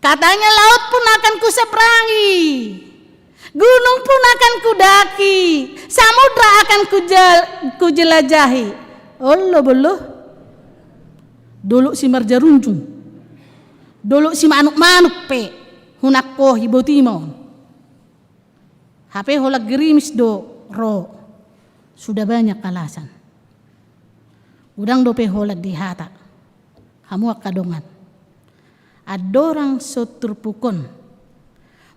Katanya, laut pun akan kuseberangi, gunung pun akan kudaki, samudra akan kujel-, kujelajahi. Olo, bolo. Dolok Simarjarunjung, dolok Simanuk-manuk pe hunangkohi, boti ma on. Hape holan gerimis do ro. Sudah banyak alasan. Godang dope holan dihata. Hamu angka dongan. Andorang so turpuk on,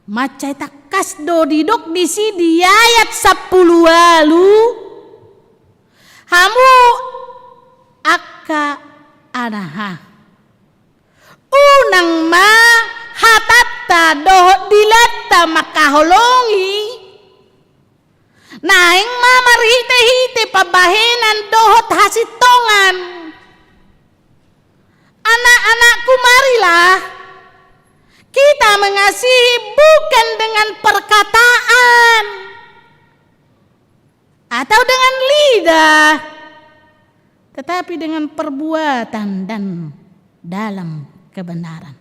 mansai tangkas do didok disi di ayat sampulu ualu, hamu angka anaha, unang ma hatanta dohot dilanta mangkaholongi, naeng ma marhitehite pambahenan dohot hasintongan. Anak-anakku, marilah kita mengasihi bukan dengan perkataan atau dengan lidah, tetapi dengan perbuatan dan dalam kebenaran.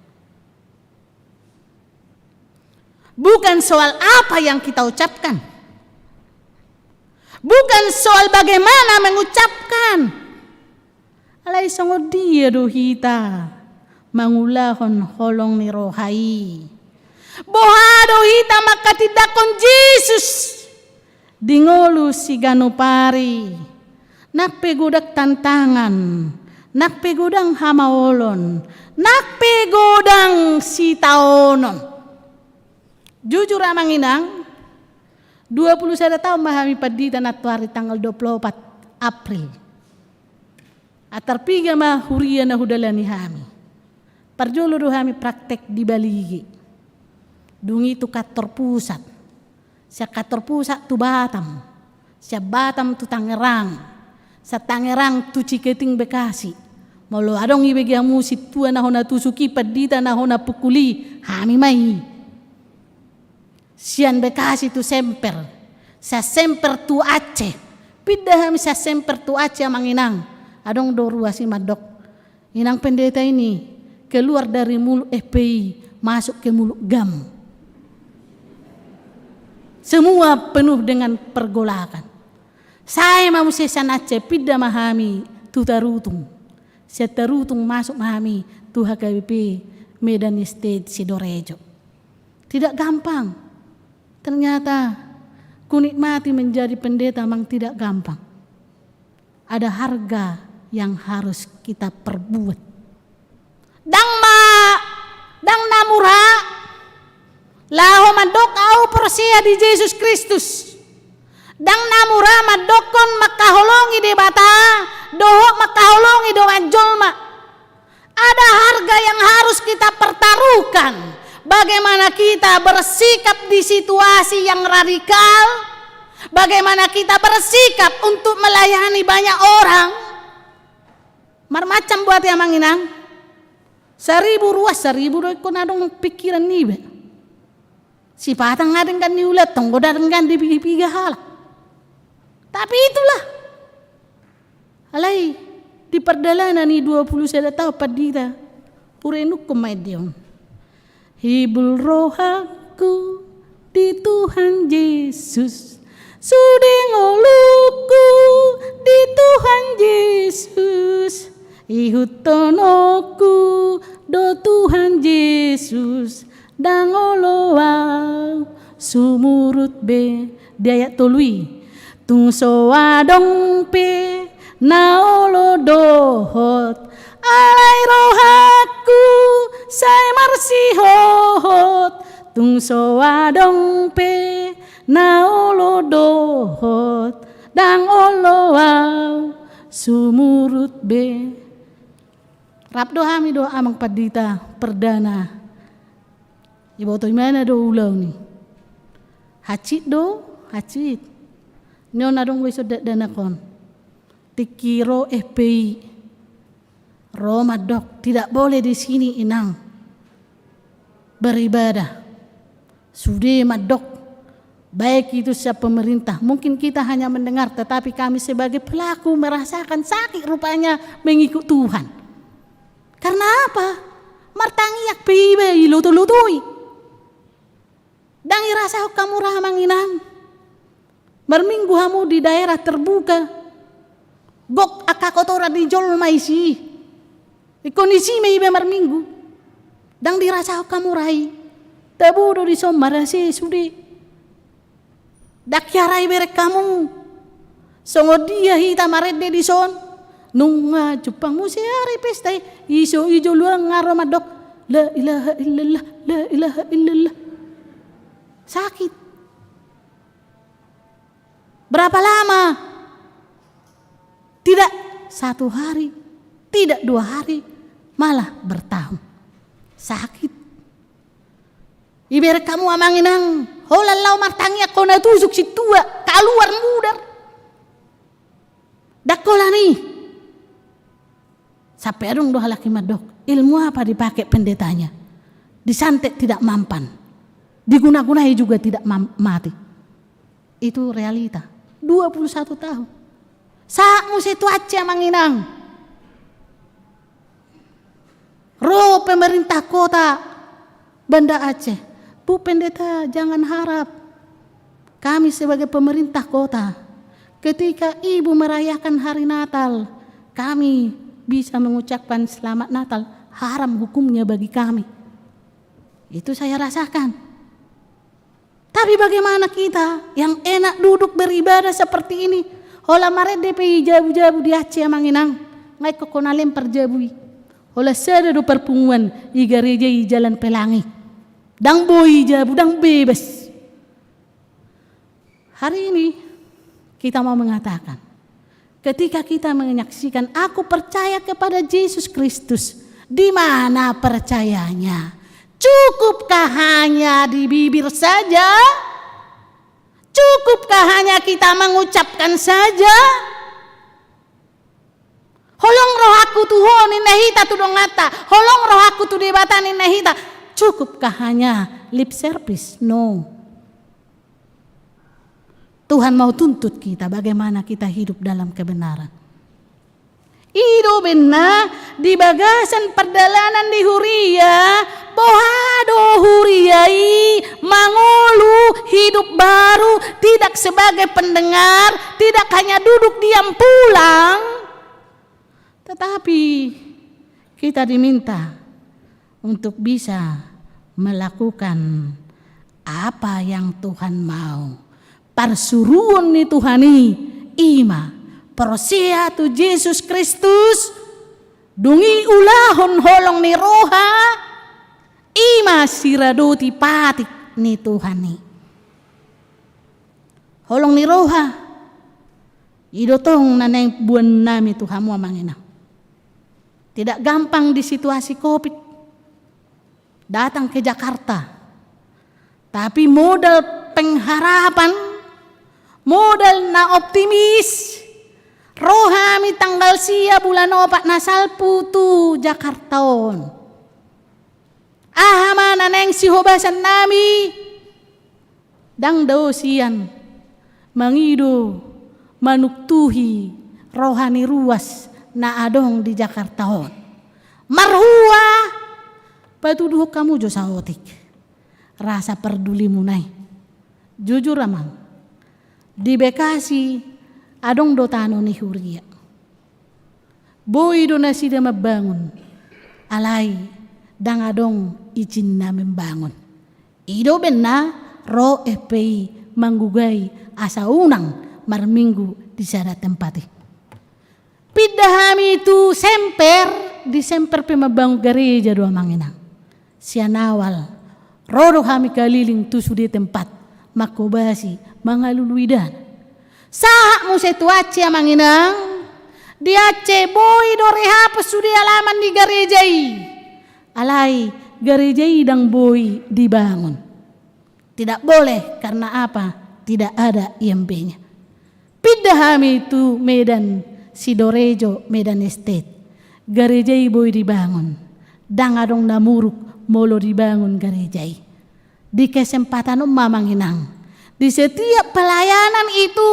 Bukan soal apa yang kita ucapkan, bukan soal bagaimana mengucapkan, alai songon dia do hita mangulahon holong ni roha i. Boha do hita manghatindanghon Jesus di ngolu siganup ari, nang pe godang tantangan, nang pe godang hamaolon, nang pe godang sitaonon. Jujur, amang inang, dua pulu sada taon ma hami pandita nantoari, tanggal dua pulu opat April. Antar piga ma huria na hudalani hami. Parjolo do hami praktek di Balige. Dung i tu kantor pusat. Sian kantor pusat tu Batam. Sian Batam tu Tangerang. Sian Tangerang tu Ciketing, Bekasi. Molo adong ibege hamu sintua na hona tusuk i, pandita na hona pungkul i, hami ma i. Sian Bekasi tu Semper, sian Semper tu Aceh. Pinda hami sian Semper tu Aceh, amang inang. Adong do ruas i mandok, "Inang pendeta ini keluar dari mulut F P I, masuk ke mulut GAM." Semua penuh dengan pergolakan. Sae ma muse sian Aceh, pinda ma hami tu Tarutung. Sian Tarutung masuk ma hami tu H K B P Medan Estate Sidorejo. Tidak gampang. Ternyata kunikmati menjadi pendeta memang tidak gampang. Ada harga yang harus kita perbuat. Ndang ma, ndang na mura laho mandok au porsea di Jesus Kristus. Ndang na mura mandokkon mangkaholongi Debata dohot mangkaholongi dongan jolma. Ada harga yang harus kita pertaruhkan. Bagaimana kita bersikap di situasi yang radikal? Bagaimana kita bersikap untuk melayani banyak orang? Marmacam buat ya, Amang Inang. Saribu ruas, saribu do ingkon adong pikiran niba. Sipata nga denggan niula, tong do denggan dipiga-piga halak. Tapi itulah. Alai di pardalanan ni dua puluh sada taon pandita, hurenungkon ma ende on. Hibul rohangku di Tuhan Jesus, sude ngolungku di Tuhan Jesus, ihuthononku do Tuhan Jesus, ndang olo au sumurut be. Di ayat tolu i, tung so adong pe na olo dohot, alai rohangku sai marsihohot, tung so adong pe na olo dohot, ndang olo au sumurut be. Rap do hami dohot amang pandita perdana. Iboto imana do ulaon i. Hansit do, hansit. Nion adong do ison dakdanak on. Tingki ro F P I. Ro mandok, tidak boleh di sini, Inang, beribadah. Sude mandok, baik itu sian pemerintah. Mungkin kita hanya mendengar, tetapi kami sebagai pelaku merasakan sakit rupanya mengikut Tuhan. Karena apa? Martangiang pe iba ilotolotoi. Ndang dirasahon hamu ra, Amang Inang. Marminggu hamu di daerah terbuka. Gok angka kotoran ni jolma disi. Ingkon disi ma iba marminggu. Ndang dirasahon hamu ra i. Tabo do dison marase sude. Ndang hea ra ibereng hamu. Songon dia hita marende dison. Nunga jumpang muse ari pesta i, iso i joloan nga ro mandok, "La ilaha illallah, la ilaha illallah." Sakit. Berapa lama? Tidak satu hari, tidak dua hari, malah bertahun. Sakit. Ibereng hamu, Amang Inang, holan laho martangiang hona tusuk sintua, kaluar mudar. Ndang holan i. Sampe adong do halak i mandok, ilmu apa dipakai pendetanya? Disantet tidak mampan. Diguna-gunai juga tidak mam-, mati. Itu realita. Dua puluh satu tahun. Sahat muse tu Aceh, Amang Inang. Ro pemerintah kota Banda Aceh, "Bu Pendeta, jangan harap. Kami sebagai pemerintah kota, ketika ibu merayakan hari Natal, kami bisa mengucapkan Selamat Natal. Haram hukumnya bagi kami." Itu saya rasakan. Tapi bagaimana kita yang enak duduk beribadah seperti ini? Holan marende pe i jabu-jabu di Aceh, Amang Inang, nga ingkon hona lempar jabu i. Holan sada do parpunguan i gareja i Jalan Pelangi. Ndang boi jabu, ndang bebas. Hari ini kita mau mengatakan, ketika kita menyaksikan, "Aku percaya kepada Yesus Kristus," di mana percayanya? Cukupkah hanya di bibir saja? Cukupkah hanya kita mengucapkan saja? "Holong rohangku tu Ho," ninna hita tu donganta. "Holong rohangku tu Debata," ninna hita. Cukupkah hanya lip service? No. Tuhan mau tuntut kita bagaimana kita hidup dalam kebenaran. I Dobenna di bagasan pardalanan di huria, boha do huria i mangolu hidup baru, tidak sebagai pendengar, tidak hanya duduk diam pulang, tetapi kita diminta untuk bisa melakukan apa yang Tuhan mau. Parsuruon ni Tuhan i, i ma porsea tu Jesus Kristus, dung i ulahon holong ni roha, i ma siradoti patik ni Tuhan i. Holong ni roha, i do tong na naeng boan nami tu hamu amang inang. Tidak gampang di situasi covid datang ke Jakarta. Tapi modal pengharapan, modal na optimis, ro hami tanggal sia bulan opat na salpu tu Jakarta on. Aha ma na naeng sihobasan nami? Ndang dao sian mangido manuktuhi roha ni ruas na adong di Jakarta on. Marhua patuduhon hamu jo saotik rasa pardulimuna i. Jujur amang, di Bekasi adong do tano ni huria. Boi do nasida mambangun, alai ndang adong izinna membangun. I do umbahen na ro F P I manggugai asa unang marminggu di sada tempat i. Pinda hami tu Semper, di Semper pe mambangun gareja do amang inang. Sian awal ro do hami kaliling tu sude tempat, manghobasi, mangalului dana. Sahat muse tu Aceh amang inang, di Aceh boi do rehapon sude alaman ni gareja i. Alai gareja i ndang boi dibangun. Tidak boleh, karena apa? Tidak ada I M B-nya. Pinda hami tu Medan Sidorejo, Medan Estate. Gareja i boi dibangun. Ndang adong na muruk molo dibangun gareja i. Di kesempatan on ma amang inang, di setiap pelayanan itu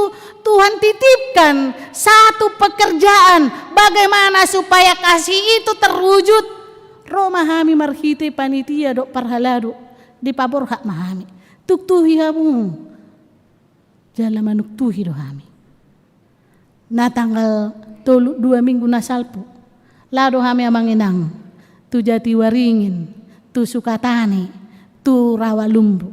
Tuhan titipkan satu pekerjaan, bagaimana supaya kasih itu terwujud. Ro ma hami marhite panitia dohot parhalado, dipaborhat ma hami. Tuktuhi hamu jala manuktuhi do hami. Na tanggal tolu, dua minggu na salpu, lao do hami amang inang tu Jatiwaringin, tu Sukatani, tu Rawalumbu.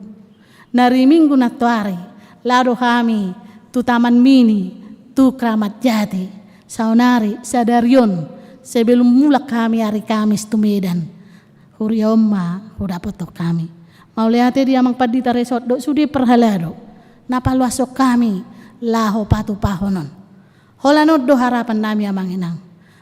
Na ri Minggu nantoari lao do hami tu Taman Mini, tu Kramat Jati. Saonari sadari on, sebelum mulak hami ari Kamis tu Medan, huria on ma hudapothon hami. Mauliate di amang pandita resort dohot sude parhalado na paluashon hami laho patupahon on. Holan on do harapan nami amang inang.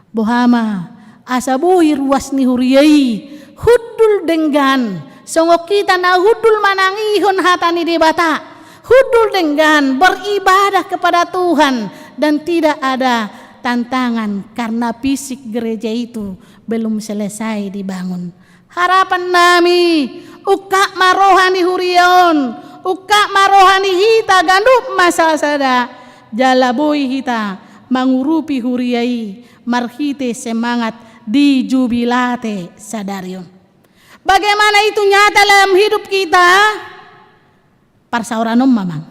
Boha ma asa boi ruas ni huria i hundul denggan, songon hita na hundul manangihon hata ni Debata, hundul denggan beribadah kepada Tuhan, dan tidak ada tantangan karena fisik gereja itu belum selesai dibangun. Harapan nami, ungkap ma roha ni huria on, ungkap ma roha ni hita ganup ma sasada, jala boi hita mangurupi huria i marhite semangat di Jubilate sadari on. Bagaimana itu nyata dalam hidup kita? Parsaoran on ma amang.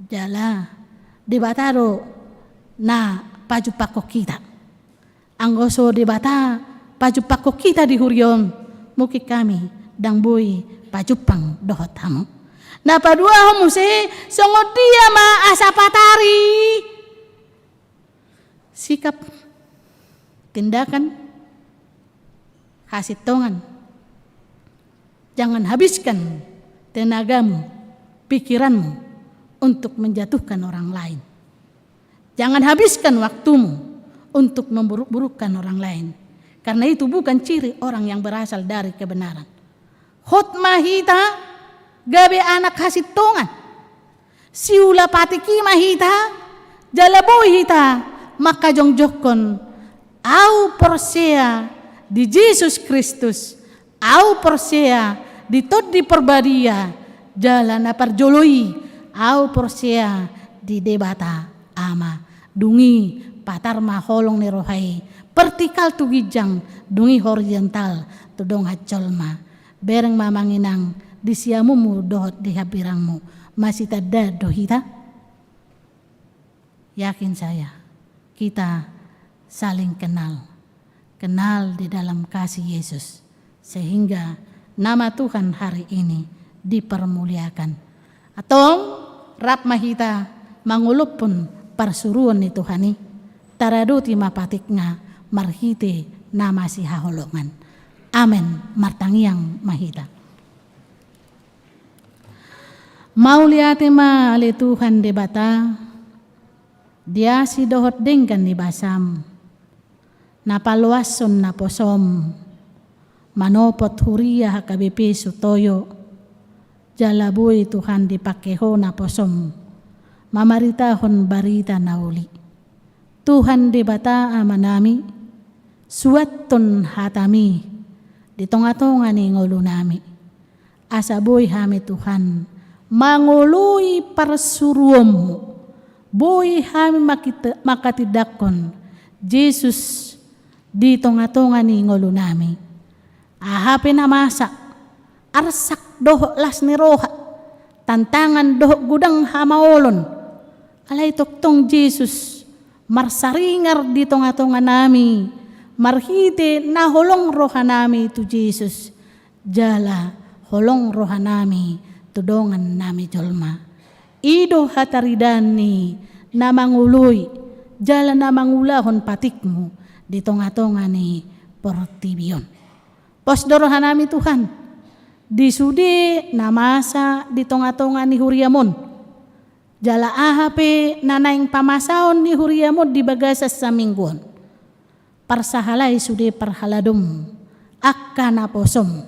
Jala Debata do na pajumpangkon hita. Anggo so Debata pajumpangkon hita di huria on, mungkin hami ndang boi pajumpang dohot hamu. Na paduahon muse, songon dia ma asa patari sikap, tindakan, hasintongan. Jangan habiskan tenagamu, pikiranmu untuk menjatuhkan orang lain. Jangan habiskan waktumu untuk memburuk-burukkan orang lain. Karena itu bukan ciri orang yang berasal dari kebenaran. Hot ma hita gabe anak hasintongan. Siula patik i ma hita, jala boi hita manghajongjongkon, au porsea di Jesus Kristus, au porsea di Tondi Parbadia, jala na parjolo i, au porsea di Debata Ama. Dung i Patar ma holong ni roha i, vertikal tu ginjang, dung i horizontal tu dongan jolma. Bereng ma Amang Inang di siamunmu dohot di hambirangmu. Masitandaan do hita? Yakin saya, kita saling kenal. Kenal di dalam kasih Yesus. Sehingga nama Tuhan hari ini dipermuliakan. Antong, rap ma hita mangolophon parsuruon ni Tuhan i, taradoti ma patikna marhite na masihaholongan. Amen. Martangiang ma hita. Mauliate ma ale Tuhan Debata, di asi dohot denggan ni basam, na paloashon naposom, manopot huria H K B P Sutoyo, jala boi Tuhan dipake Ho naposom, mamaritahon barita na uli. Tuhan Debata Amanami, suanhon hataMi di tongatonga ni ngolunami. Asa boi hami Tuhan mangoloi parsuruonMu, boi hami makit-, manghatindanghon Jesus di tongatonga ni ngolunami. Aha pe na masa, arsak dohot las ni roha, tantangan dohot godang hamaolon. Alai tongtong Jesus marsaringar di tongatonganami, marhite na holong rohanami tu Jesus, jala holong rohanami tu dongannami jolma. I do hataridaan ni na mangoloi jala na mangulahon patikMu di tongatonga ni portibi on. Pos do rohanami Tuhan, di sude na masa di tongatonga ni huriaM on. Jala aha pe na naeng pamasaon ni huriaM on di bagasan saminggu on. Parsahalai sude parhaladoM, angka naposoM,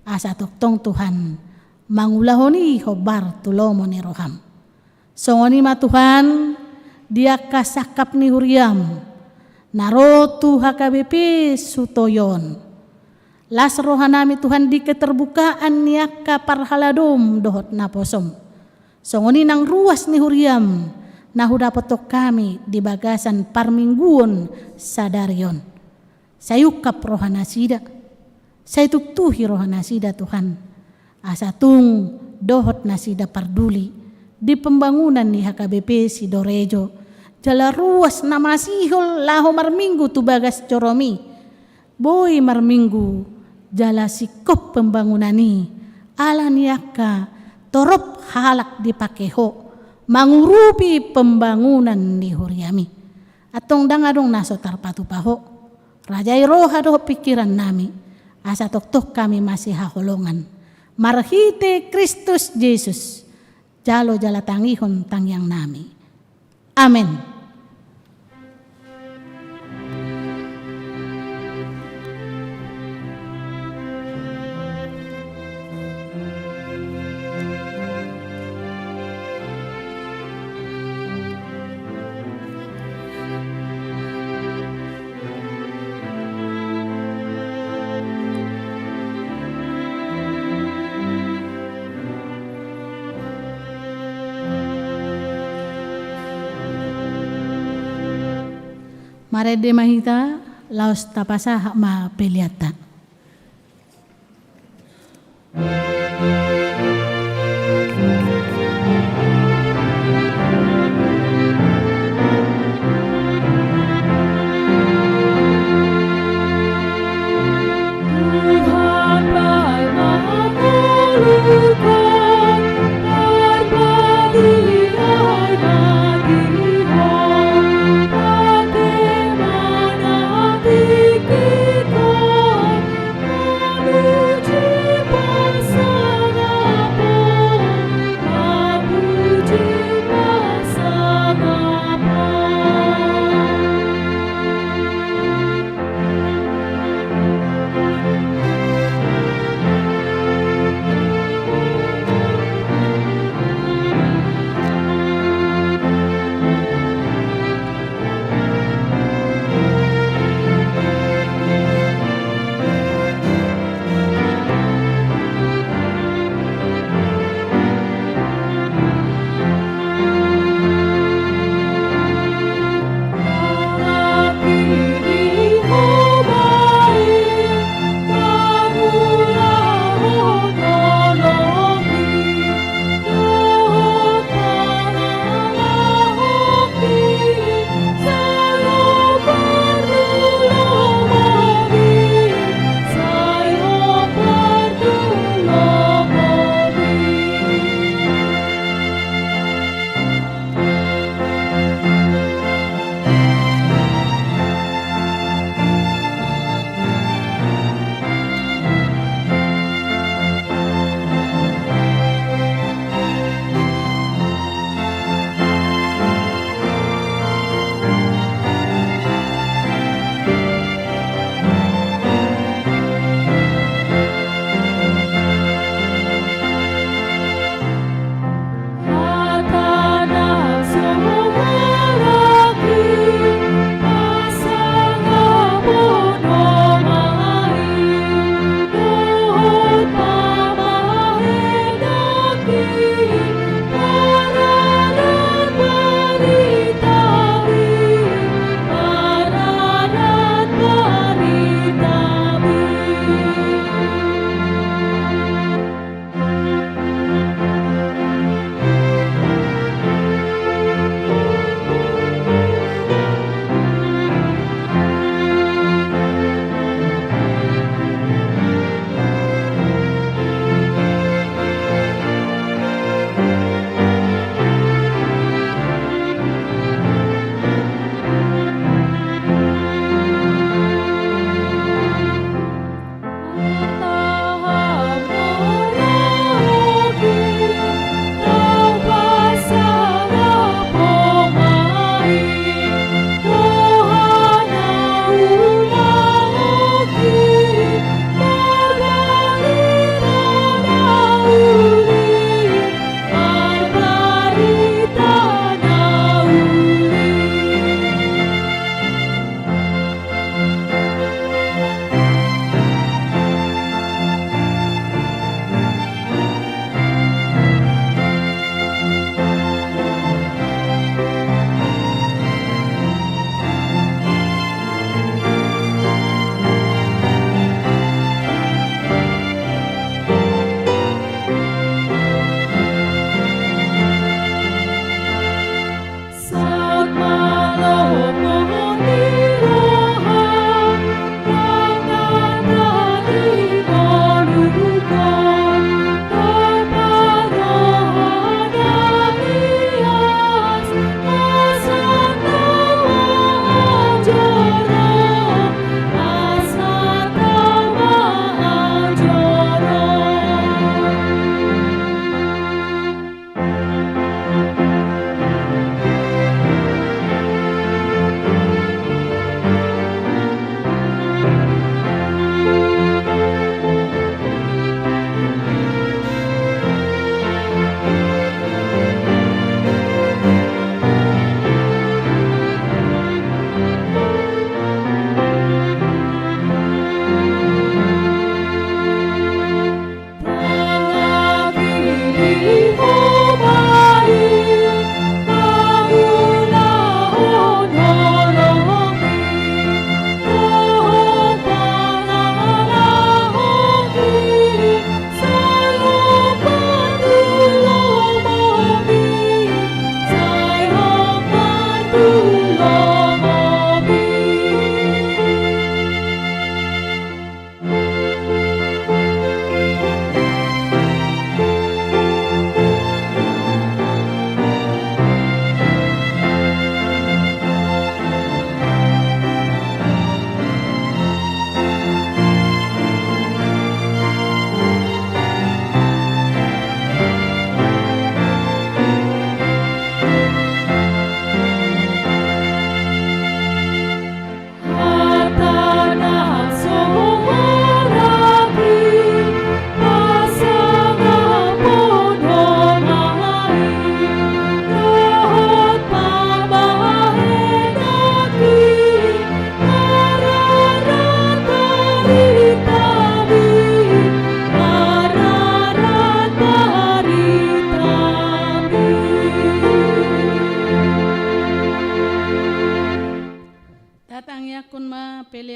asa tongtong Tuhan mangulahon i hombar tu lomo ni rohaM. Songon i ma Tuhan, di angka sangkap ni huriaM, na ro tu H K B P Sutoyo on. Las rohanami Tuhan di keterbukaan ni angka parhaladoM dohot naposoM. Songon i nang ruas ni huriaM, na hudapothon hami di bagasan parmingguon sadari on. Sai ungkap rohanasida, sai tuktuhi rohanasida Tuhan. Asa tung dohot nasida parduli di pembangunan ni H K B P Sidorejo, jala ruas na masihol laho marminggu tu bagas joroMi. Boi marminggu jala singkop pembangunan i, ala ni angka torop halak dipake Ho mangurupi pembangunan ni huriaMi. Antong ndang adong na so tarpatupa Ho. Rajai roha dohot pingkirannami, asa tongtong hami masihaholongan. Marhite Kristus Jesus, jalo jala tangihon tangiangnami. Amen. Marende ma hita, laos tapasahat ma peleanta.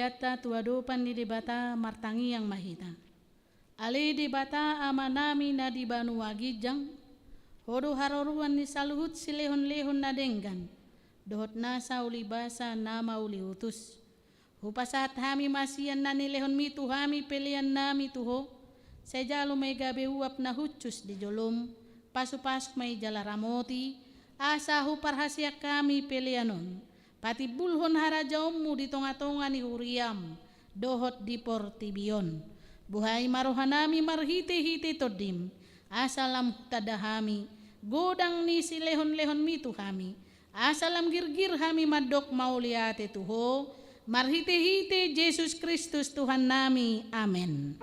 Ata tu adopan ni Debata martangiang ma hita. Ale Debata Amanami na di banua ginjang, Ho do haroruan ni saluhut silehonlehon na denggan, dohot nasa ulibasa na mauliutus. Hupasahat hami ma sian na nilehonMi tu hami peleannami tu Ho, sai jalo ma i gabe uap na hushus di joloM, pasupasu ma i jala ramoti, asa huparhaseang hami pelean on patimbulhon harajaonMu di tongatonga ni huriaM dohot di portibi on. Buhai ma rohanami marhitehite TondiM, asa lam hutanda hami godang ni silehonlehonMi tu hami, asa lam girgir hami mandok mauliate tu Ho, marhitehite Jesus Kristus Tuhannami. Amen.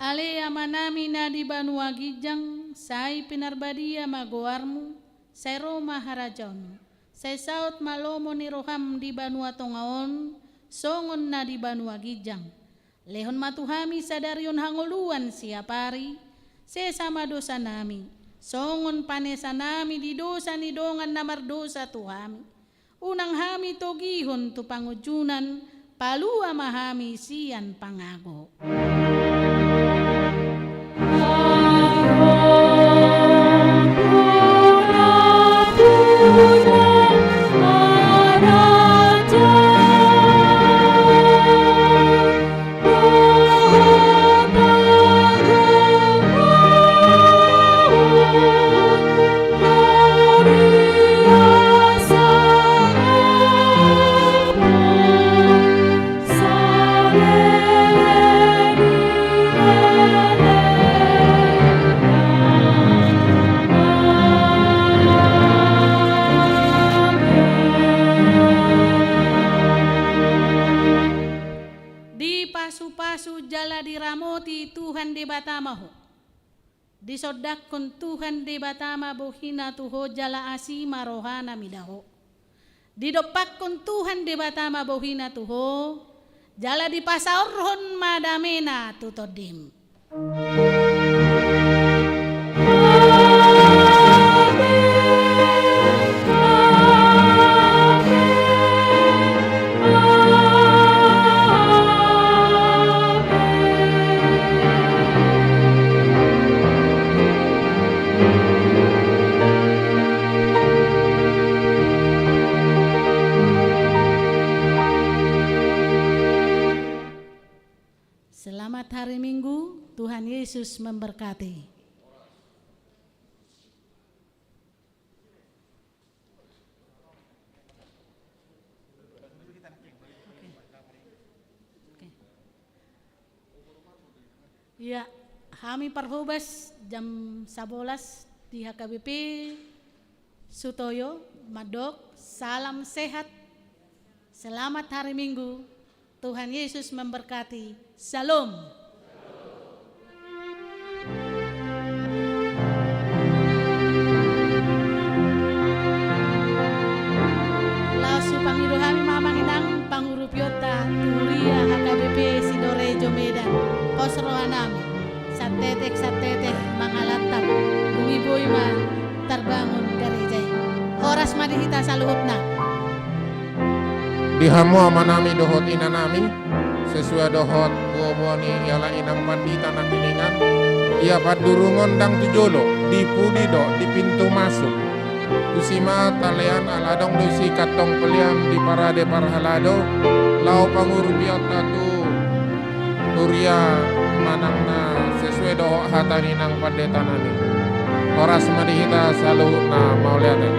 Ale Amanami na di banua ginjang, sai pinarbadia ma goarMu, sai ro ma harajaonMu, sai saut ma lomo ni rohaM di banua tonga on, songon na di banua ginjang. Lehon ma tu hami sadari on hangoluan siapari, sesa ma dosanami, songon panesanami di dosa ni dongan na mardosa tu hami. Unang hami togihon tu pangunjunan, palua ma hami sian pangago. Dipasupasu jala diramoti Tuhan Debata ma ho. Disondangkon Tuhan Debata ma bohina tu ho jala asi ma rohana mida ho. Didompakkon Tuhan Debata ma bohina tu ho, jala dipasaorhon ma damena tu tondim. Selamat hari Minggu, Tuhan Yesus memberkati. Oke. Oke. Ia, hami parhobas jam sabolas di H K B P Sutoyo mandok, salam sehat, selamat hari Minggu, Tuhan Yesus memberkati. Shalom. Laos hupangido hami ma amang inang pangurupionta tu huria H K B P Sidorejo Medan. Pos rohanami, santetek santetek mangalangkap, dung i boi ma tarbangun gareja i. Horas ma di hita saluhutna. Di hamu amanami dohot inanami, sesuai dohot boaboa ni halak inang pandita na hiningan, ia pandurungon ndang tu jolo, di pudi do, di pintu masuk. Tusi ma talean ala adong do disi kantong pelean di parade parhalado, laho pangurupionta tu huria manang na sesuai dohot hata ni nang pandetanami. Horas ma di hita saluhutna, mauliate.